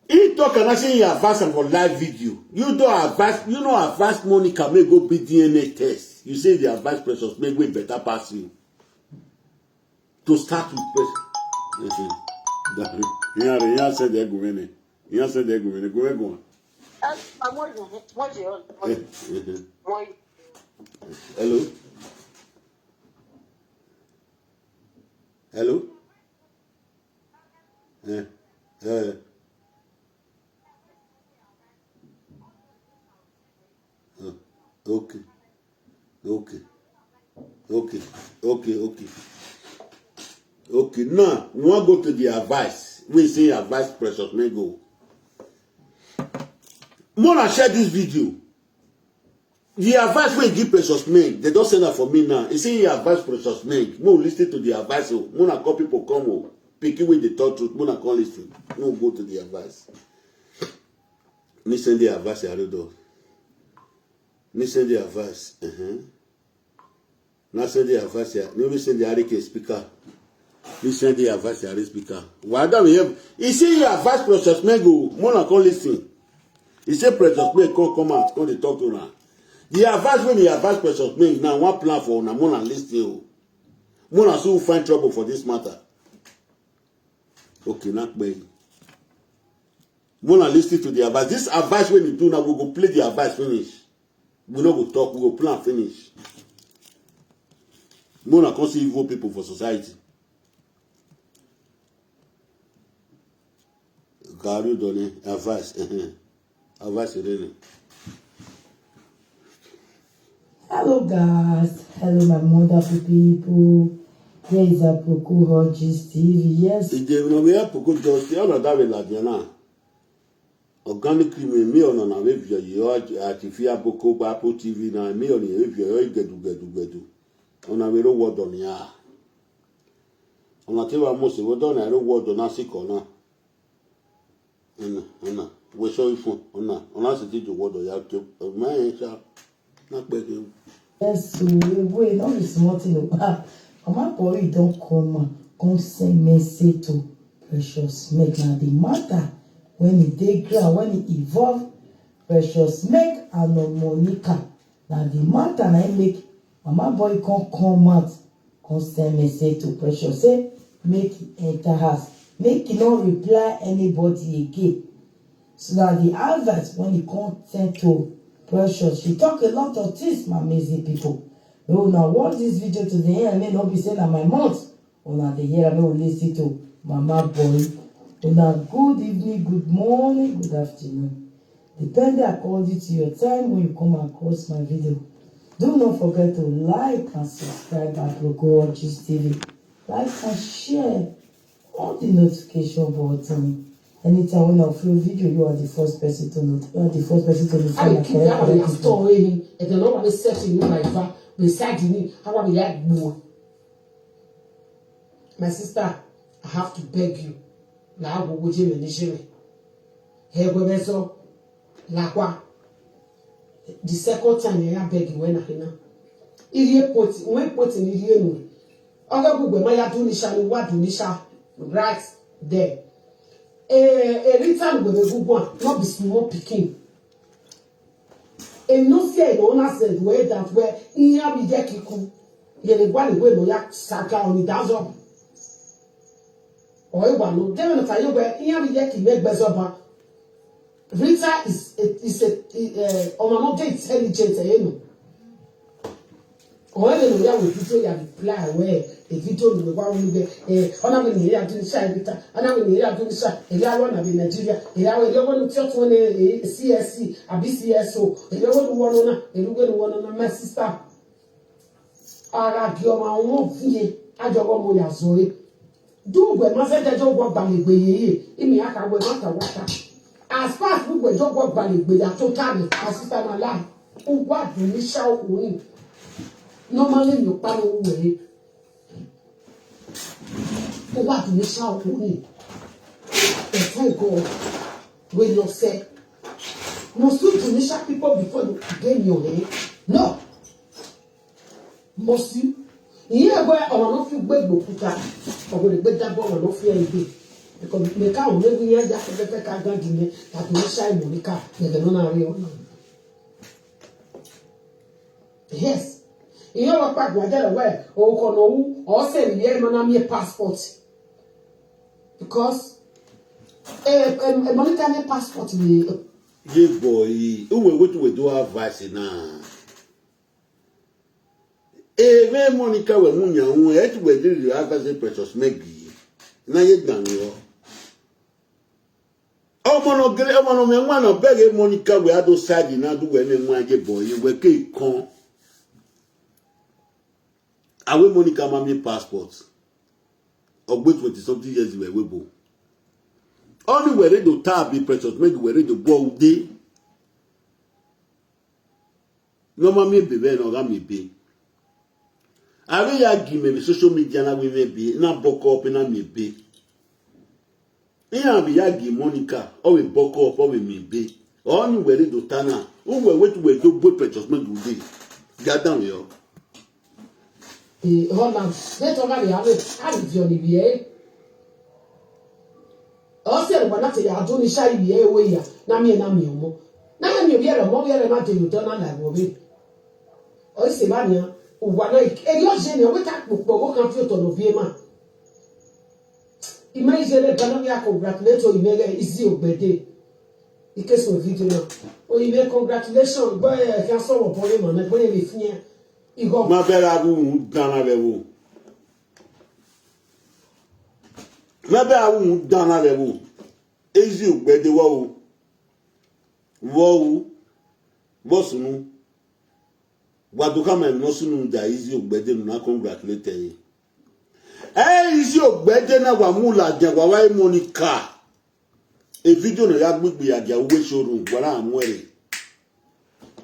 He talk and I say he advise am for live video. You don't advise, you know advise Monica may go be D N A test. You say the advice Precious make way better pass you. To start with Precious. He answer the argument. He answer the argument. Go ahead, go on. That's my morning. Morning. Hello? Hello? Eh, eh. Uh, okay. Okay. Okay. Okay. Okay. Okay. Now, we wan go to the advice. We say advice Precious Mengo. Mona share this video. The advice wey give Precious Meng, they don send am for me now. He say he advise Precious Meng. Mo listen to the advice o. Mo na call people come o. Pikin wey dey talk truth, mo na call listen. No go to the advice. Me send the advice, I don't know. Me send the advice. Uh-huh. Na send the advice ya. Me we send the R K speaker. Me send the advice ya speaker. Why don't we have? He say he advise Precious Meng o. Mo na call listen. He say Precious Meng come come out, come dey talk to una. The advice wey he advise Precious Meng na one plan for una. Mo na listen o. Mo na so find trouble for this matter. Okay, not pay. Mo na listen to the advice. This advice wey he do now, we go play the advice finish. We no go talk, we go plan finish. Mo na come see evil people for society. Gary Doni, advice. Advice really. Hello guys, hello my wonderful people. Here is Aproko Hodges T V. Yes. Ije na we Aproko Hodges, all of that we like now. Organic cream me on na we view yo ati fi Aproko ba Aproko T V na me on we view yo gedu gedu gedu. Ona we ro wodo ni a. Ona te wa mo se wodo na ro wodo na si ko na. Ona, ona. We so ifun, ona. Ona se ti jo wodo ya ke. Ma e sha. Na pe ke. Yes, so we no be small thing o. Ah, Mama Boy don come, come send message to Precious Meng. Na the matter when e dey ground, when e involve Precious Meng and Monica. Na the matter na im make Mama Boy come come out, come send message to Precious, say make e enter house, make e no reply anybody again. So na the advice when e come send to Precious. She talk a lot of things, my amazing people. Make una watch this video to the end, make no be say na my mouth una dey hear am. Make we listen to Mama Boy. Una good evening, good morning, good afternoon. Depending according to your time when you come across my video. Do not forget to like and subscribe at Local Watches T V. Like and share on the notification button. Anytime when I upload video, you are the first person to not you are the first person to notify Ayi my kí ni àwọn correct èèyàn store ehin ẹ̀dẹ̀ náà wà ní sẹ́ẹ̀tì ní ìgbà ìfà pé sáàdì ní àwa mi yà gbó. My sister, I have to beg you. Làá wo wo jẹ́ mi ní ṣe rẹ̀. Ẹ gbọ́ bẹ́ẹ̀ sọ làkwa. The second time yẹn yà beg you when I na. Iye poti, when poti ni iye nù. Ọgá gbogbo ẹ̀ máa yá dún ní ṣá ni wá dún ní ṣá right there. Ẹ ẹ rí time gbogbo gbogbo à, no be small pikin. Eno si eno na se we that we ihe a bi je kiku. Yere gwa ni we no ya saka oni dazo. Oi wa no de na ta yo we ihe a bi je ki me gbe so ba. Rita is a, is a uh, on another intelligent, you know. Ọ̀rẹ́ lè lórí àwọn ìdíjọ́ yà reply wẹ́ ìdíjọ́ ni wọ́n wá wọ́n gbẹ ẹ̀ ọ̀nà mi nìyẹn adúlé ṣáà ibi ta ọ̀nà mi nìyẹn adúlé ṣáà èyí àwọn nàbí Nàìjíríà èyí àwọn èyí ọwọ́ ní tí ọ̀tún ní C S C àbí C S O èyí ọwọ́ ní wọ́n náà èyí ọwọ́ ní wọ́n náà my sister ara di ọmọ àwọn ọmọ fìyẹ àjọwọ́ mo yà zọ rẹ dùgbẹ́ má fẹ́ jẹjọ́ wọ́ gbàlẹ́gbẹ̀ yẹyẹ ìmì àkàwẹ́ má kà wá ta as far as gbogbo ẹjọ́ wọ́ gbàlẹ́gbẹ̀ yà tó tà mí my sister my life ó wà dùn ní ṣáà òkú ní normally mi ò pa lówó ẹ̀ ó wà dùn ní ṣáà òkú ní ẹ̀fọ́ ìgò wé lọ sẹ́ mo sún dùn ní ṣáà people before you gain your head no mo sí ìyẹn ẹgbẹ́ ọ̀rọ̀ ló fi gbé gbòkúta ọ̀gbọ̀n ìgbé dábọ̀ ọ̀rọ̀ ló fi ẹ̀ gbé because mẹ̀ká òun léwu yẹn ajá fẹ́fẹ́ ká gán dì mí tàbí wọ́n ṣáà ìmọ̀ níkà bẹ̀rẹ̀ náà rí ọ̀nà. Yes. Ihe wa pa gwa jara we o ko no u o se ri e mana mi passport. Because eh eh Monica ni passport ni Ye boy, who we wetin we do advice now? Even Monica we munya who et we do the advice Precious Maggie. Na ye dan yo. Ọmọ no gele, ọmọ no me nwa no beg Monica we ado side na do we me nwa ye boy, we ke kon. Awe Monica ma me passport. Ogbe twenty something years we we bo. Only we ready to tab be Precious Maggie we ready to go day. No ma me be we no ga me be. Awe ya gi me social media na we me be na boko up na me be. Ihe a bụ ya gi Monica, ọ wụ boko up, ọ wụ me be. Only we ready to tana. Who we wait we do boy Precious Maggie we dey. Ga down yo. Ee, ọ na netọgharị ya, arịvịọ n'ibi ya. Ọ sị na gbanata ya adụ n'isha ibi ya ewe ya na mie na mie ọmọ. Na ya mie obiara ọmọ obiara na dị ụtọ na na obi. Ọ sị ba nya ụwa na eri ọjị na weta kpokpo go kan fi ụtọ n'obi ma. Ime ijele bana ya congratulate o ime isi ogbede. Ike so video na. O ime congratulation gba ya kan so wo bole mo na gbe ni fi ya. Igo Ma bera wu dana le wo. Ma bera wu dana le wo. Ezi ogbede wo o. Wo o. Wo sunu. Wa do ka me no sunu da ezi ogbede na congratulate yi. Eh, ezi ogbede na wa mu la je wa wa Monica. E video na ya gbigbi ya ja uwe showroom wa na amwere.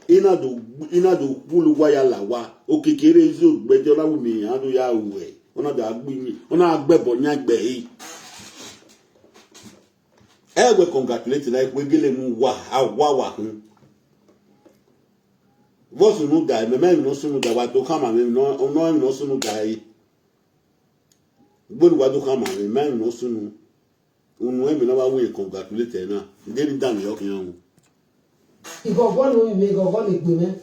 Ina do ina do kulu wa ya la wa. Okekere ezi ogbede na wu mi ya do ya uwe. Ona da gbi mi. Ona agbe bo nya gbe yi. Ewe congratulate na ikwe gele mu wa awa wa hun. Vo sunu da me me no sunu da wa do kama me no no no sunu da yi. Gbonu wa do kama me me no sunu. Unu e me na wa we congratulate na. Nderi da mi yo kiyan. Igogo no ime igogo ni gbe me.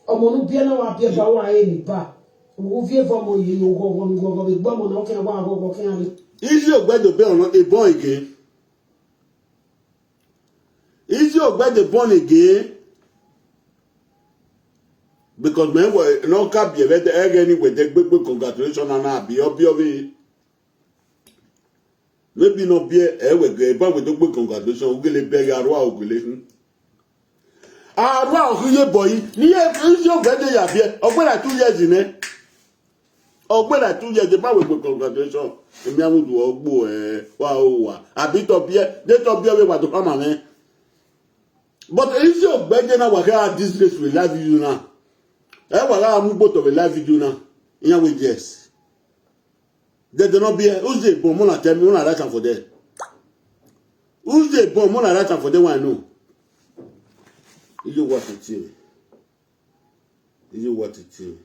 Ọmọ nu bie na wa bie ba wa e ni ba. Wo vie vo mo ye yo gogo ni gogo be gbo mo na o ke wa gogo ke ani. Ezi ogbede be ono e born again. Ezi ogbede born again. Because me we no ka bi ebe de ege ni we de gbegbe congratulation na na bi obi obi. Maybe no bi e we ge ba we do gbe congratulation ogele be ya ro ogele hun. Aro ahu ye boy ni ye ezi ogbede ya bi e. Ogbera two years ne. Ogbera two years de ba we gbe congratulation. Emi amudu ogbo e wa o wa. Abi to bi e de to bi e we wa do kama me. But ezi ogbede na wa ka disgrace we live you na. E wa ga mu gboto we live video na. Iya we yes. They do not be who's the bomb una tell me una write am for there. Who's the bomb una write am for there one no. You what it is. You what it is.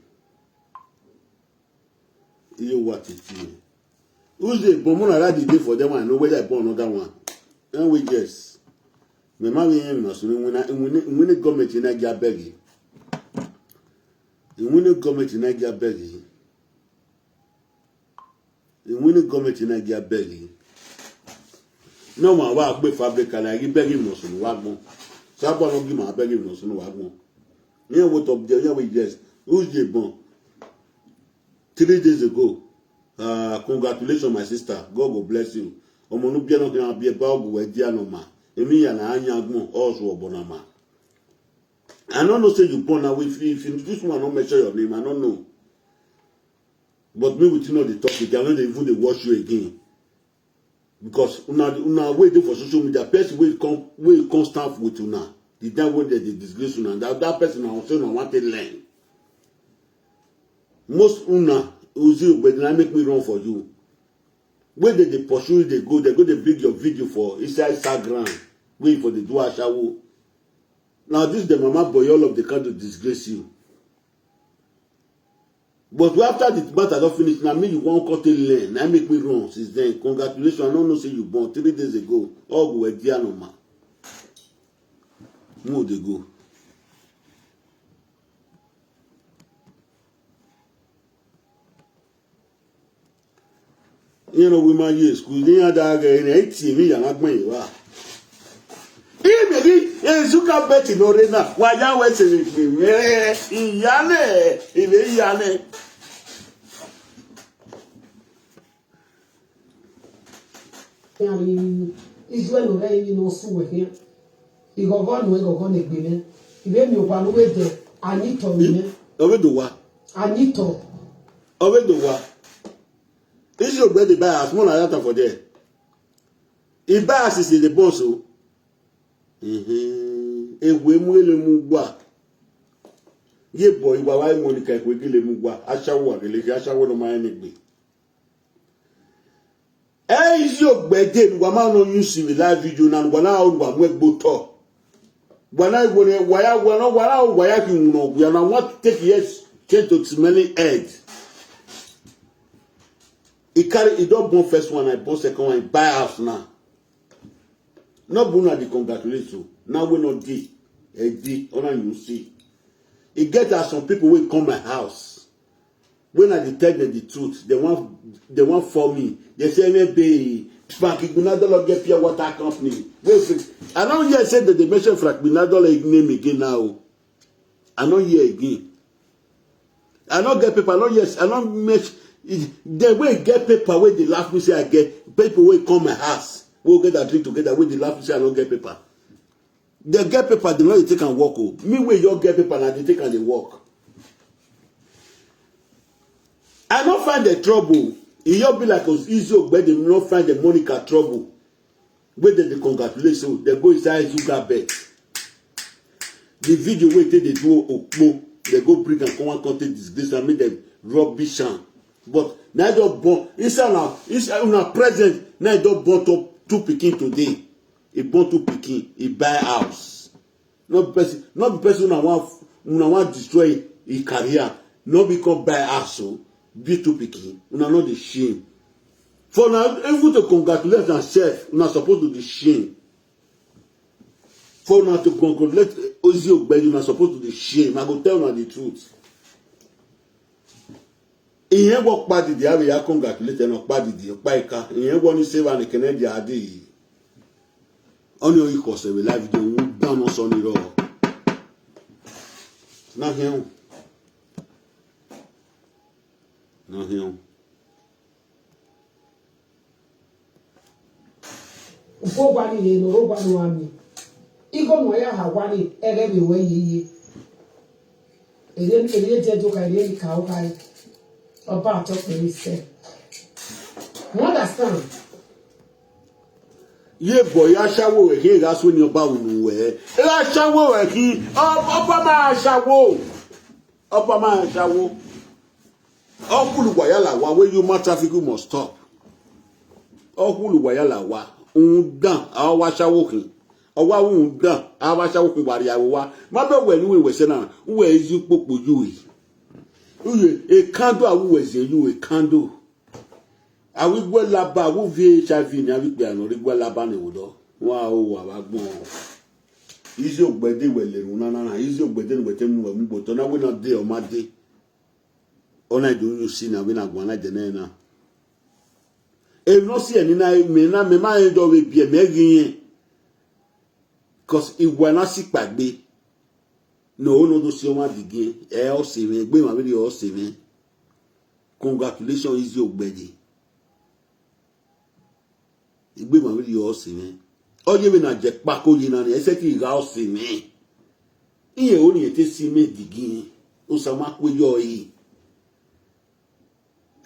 You what it is. Who's the bomb una write the day for them one no whether I born another one. And we yes. Me ma we him na so we na we ni government na ga beg. We ni government na ga beg. Iwini government na gi abeg. No ma wa gbe fabric na gi beg him no sunu wa gbon. Sabo no gi ma beg him no sunu wa gbon. Ni wo to je ni we yes. Who's the born? Three days ago. Uh, congratulations, my sister. God will bless you. Omo nu bia no kan bia ba ogu we dia no ma. Emi ya na anya gbon osu obona ma. I don't know say you born now. If, if this one not mention your name, I don't know. But me with you know the topic, I know they even they watch you again. Because una una wey dey for social media, person wey come wey come stand with una, the time wey dem dey disgrace una, that that person na also una wan take learn. Most una ozi ogbede na make me run for you. Wey dem dey pursue you dey go, dem go dey bring your video for inside Instagram, wey you for dey do ashawo. Na this the mama boy all of the kind to disgrace you. But after the matter don finish, na me you wan come take learn, na make me run since then. Congratulations, I no know say you born three days ago. All go were there no ma. Mo dey go. You know, women years, school, they are that guy in eighteen, me and my wa. Ime gi Ezuka beti lorena waya wese me me iyane ibe iyane. Yani, Israel no re ni no su we here. Igogo no igogo ne gbe me. Ibe mi oba no we de. Anito ni me. Obe do wa. Anito. Obe do wa. Isi ogbe dey buy house, more na that for there. He buy house is in the boss o. Mhm. Ewe mu ele mu gwa. Ye boy wa wa mo ni ka ewe gele mu gwa. Ashawo wa gele, ashawo no ma ni gbe. Eh, isi ogbe dey, wa ma no use in live video na, wa na wa mu egbo to. Wa na wa na wa ya wa na wa na wa ya ki no, wa na want take yes change to smelling head. He carry, he don born first one, I born second one, he buy house now. No be una dey congratulate o. Now we no dey. E dey, una you see. E get as some people wey come my house. When I dey tell them the truth, they wan, they wan fall me. They say, "Maybe Frank Igbinadolo get pure water company." Wait, I don hear say that they mention Frank Igbinadolo name again now. I no hear again. I no get paper. I no yes. I no make the way get paper wey dey laugh me say I get people wey come my house. We get that drink together. Wey dey laugh me say I no get paper. They get paper. They no dey take am work o. Me wey you get paper na dey take am dey work. I no find the trouble. E just be like Isi Ogbe dey no find the Monica trouble. Wey dem dey congratulate, so dem go inside Zuga bet. The video wey take dey do okpo, dem go bring am come one come take disgrace am, make dem rubbish am. But na e don born inside una, inside una present, na e don born two, two pikin today. E born two pikin, e buy house. No be person, no be person una wan, una wan destroy e career. No be come buy house o, be two pikin. Una no dey shame. For una even to congratulate una sef, una suppose to dey shame. For una to congratulate Isi Ogbe, una suppose to dey shame. I go tell una the truth. Ihe wo kpadidi, abe ya congratulate no kpadidi, okpa ika. Ihe wo ni save and connect ya adi. Oni oyi kose we live video wu dan no so ni ro. Na him. Na him. Ufo gwani ye no ro gwani wami. Igo no ya ha gwani ere be we ye ye. Ere ere je jo ka ere ni ka o ka. Oba to pe mi se. You understand? Ye boy, ashawo we he ga so ni oba unu we. E ashawo we ki oba ma ashawo. Oba ma ashawo. Okulu wayala wa we you ma traffic you must stop. Okulu wayala wa. Undan awa ashawo kin. Awa undan awa ashawo kin wari awo wa. Ma be we ni we we se na. We ezi popo you. Uye e kando awu we ze you e kando. Awi gwe laba, awu V H I V ni awi pe ano ri gwe laba ni wo do. Wa o wa wa gbon. Isi Ogbe dey we le run na na na. Isi Ogbe dey we te mu we mu gboto na we na dey o ma dey. Ona do you see na we na gwa na de na na. E no see any na me na me ma e do we bi e me gi yen. 'Cause iwa na si pagbe. No, no do si o ma di gi yen. E o se me, gbe ma we o se me. Congratulations, Isi Ogbe dey. Igbe ma we o se me. Oye we na je pa ko ye na ni, e se ki ga o se me. Iye o ni e te si me di gi yen. O sa ma ko yo yi.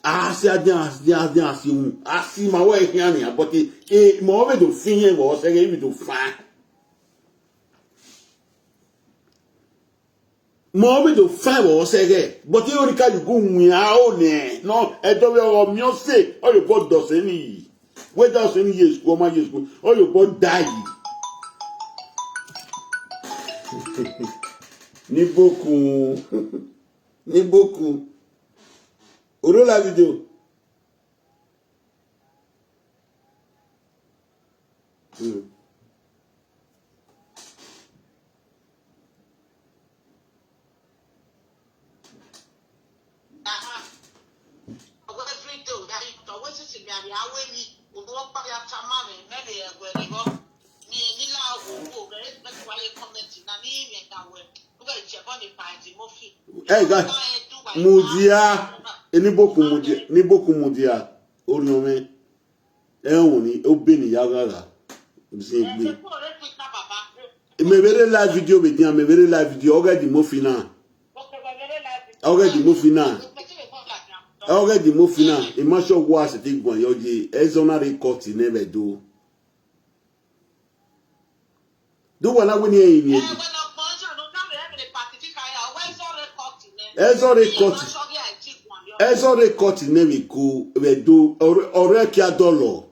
Asi adi asi adi asi un. Asi ma we hi ani aboti. E mo we do fin yen wo se ge we do fa. Mo mi do fa wo se ge. But you only can you go win a o ne. No, e do we o mi o se. O yo bo do se ni. We do se ni yes ko ma yes ko. O yo bo die. Ni boku. Ni boku. Oro la video. Hmm. Hey, guys, mudia, eniboku mudia, eniboku mudia, onyome, ewo ni, obe ni yagara, zingbe. Mebere live video be dia, mebere live video, oge di mo fina. Oge di mo fina. Oge di mo fina. Imasho gwa se ti gwan yo je, ezona record never do. Do wana wini e ni. Ezo record. Ezo record ne we ko we do ore kia dolo.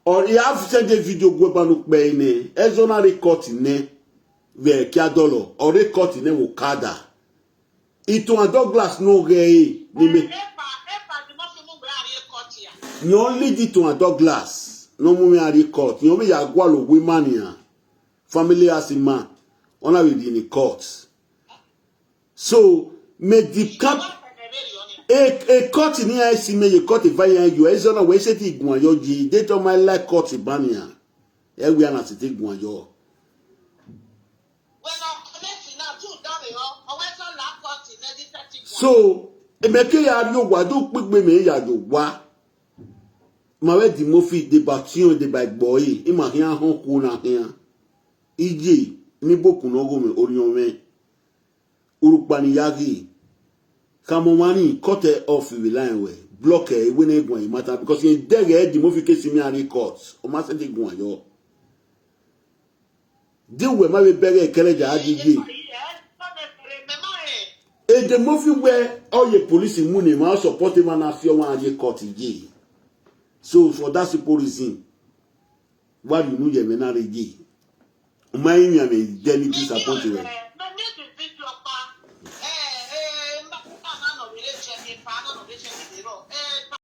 Or you have send a video gwe banu pe ne. Ezo na record ne we kia dolo. Or record ne wo kada. Itu and Douglas no gay. Ni me. Ni only di to and Douglas no mu me a record. Ni o me ya gwa lo we mania. Family as a man. Ona we di ni court. So me di cap a, a court ni I see me ye court if I you. Ezona we se ti gwan yo ji. They to my like court bania. E we na se ti gwan yo. So emeke ya ri ogwa do pigbe me ya yo wa. Ma we di mo fi de ba ti on de ba gbo yi. Ima hia hon ku na hia. Ije ni boku no go me orion me. Urukpani yagi. Kamo mani cut it off we line we. Block e we ne gwan matter because in dege di mo fi ke si me a record. O ma se ti gwan yo. Di we ma be bere kere ja adidi. E de mo fi we all ye police mu ne ma support ma na fi o ma ye court ye. So for that simple reason, why you no ye me na re ye? O ma yin ya me de ni disappoint we.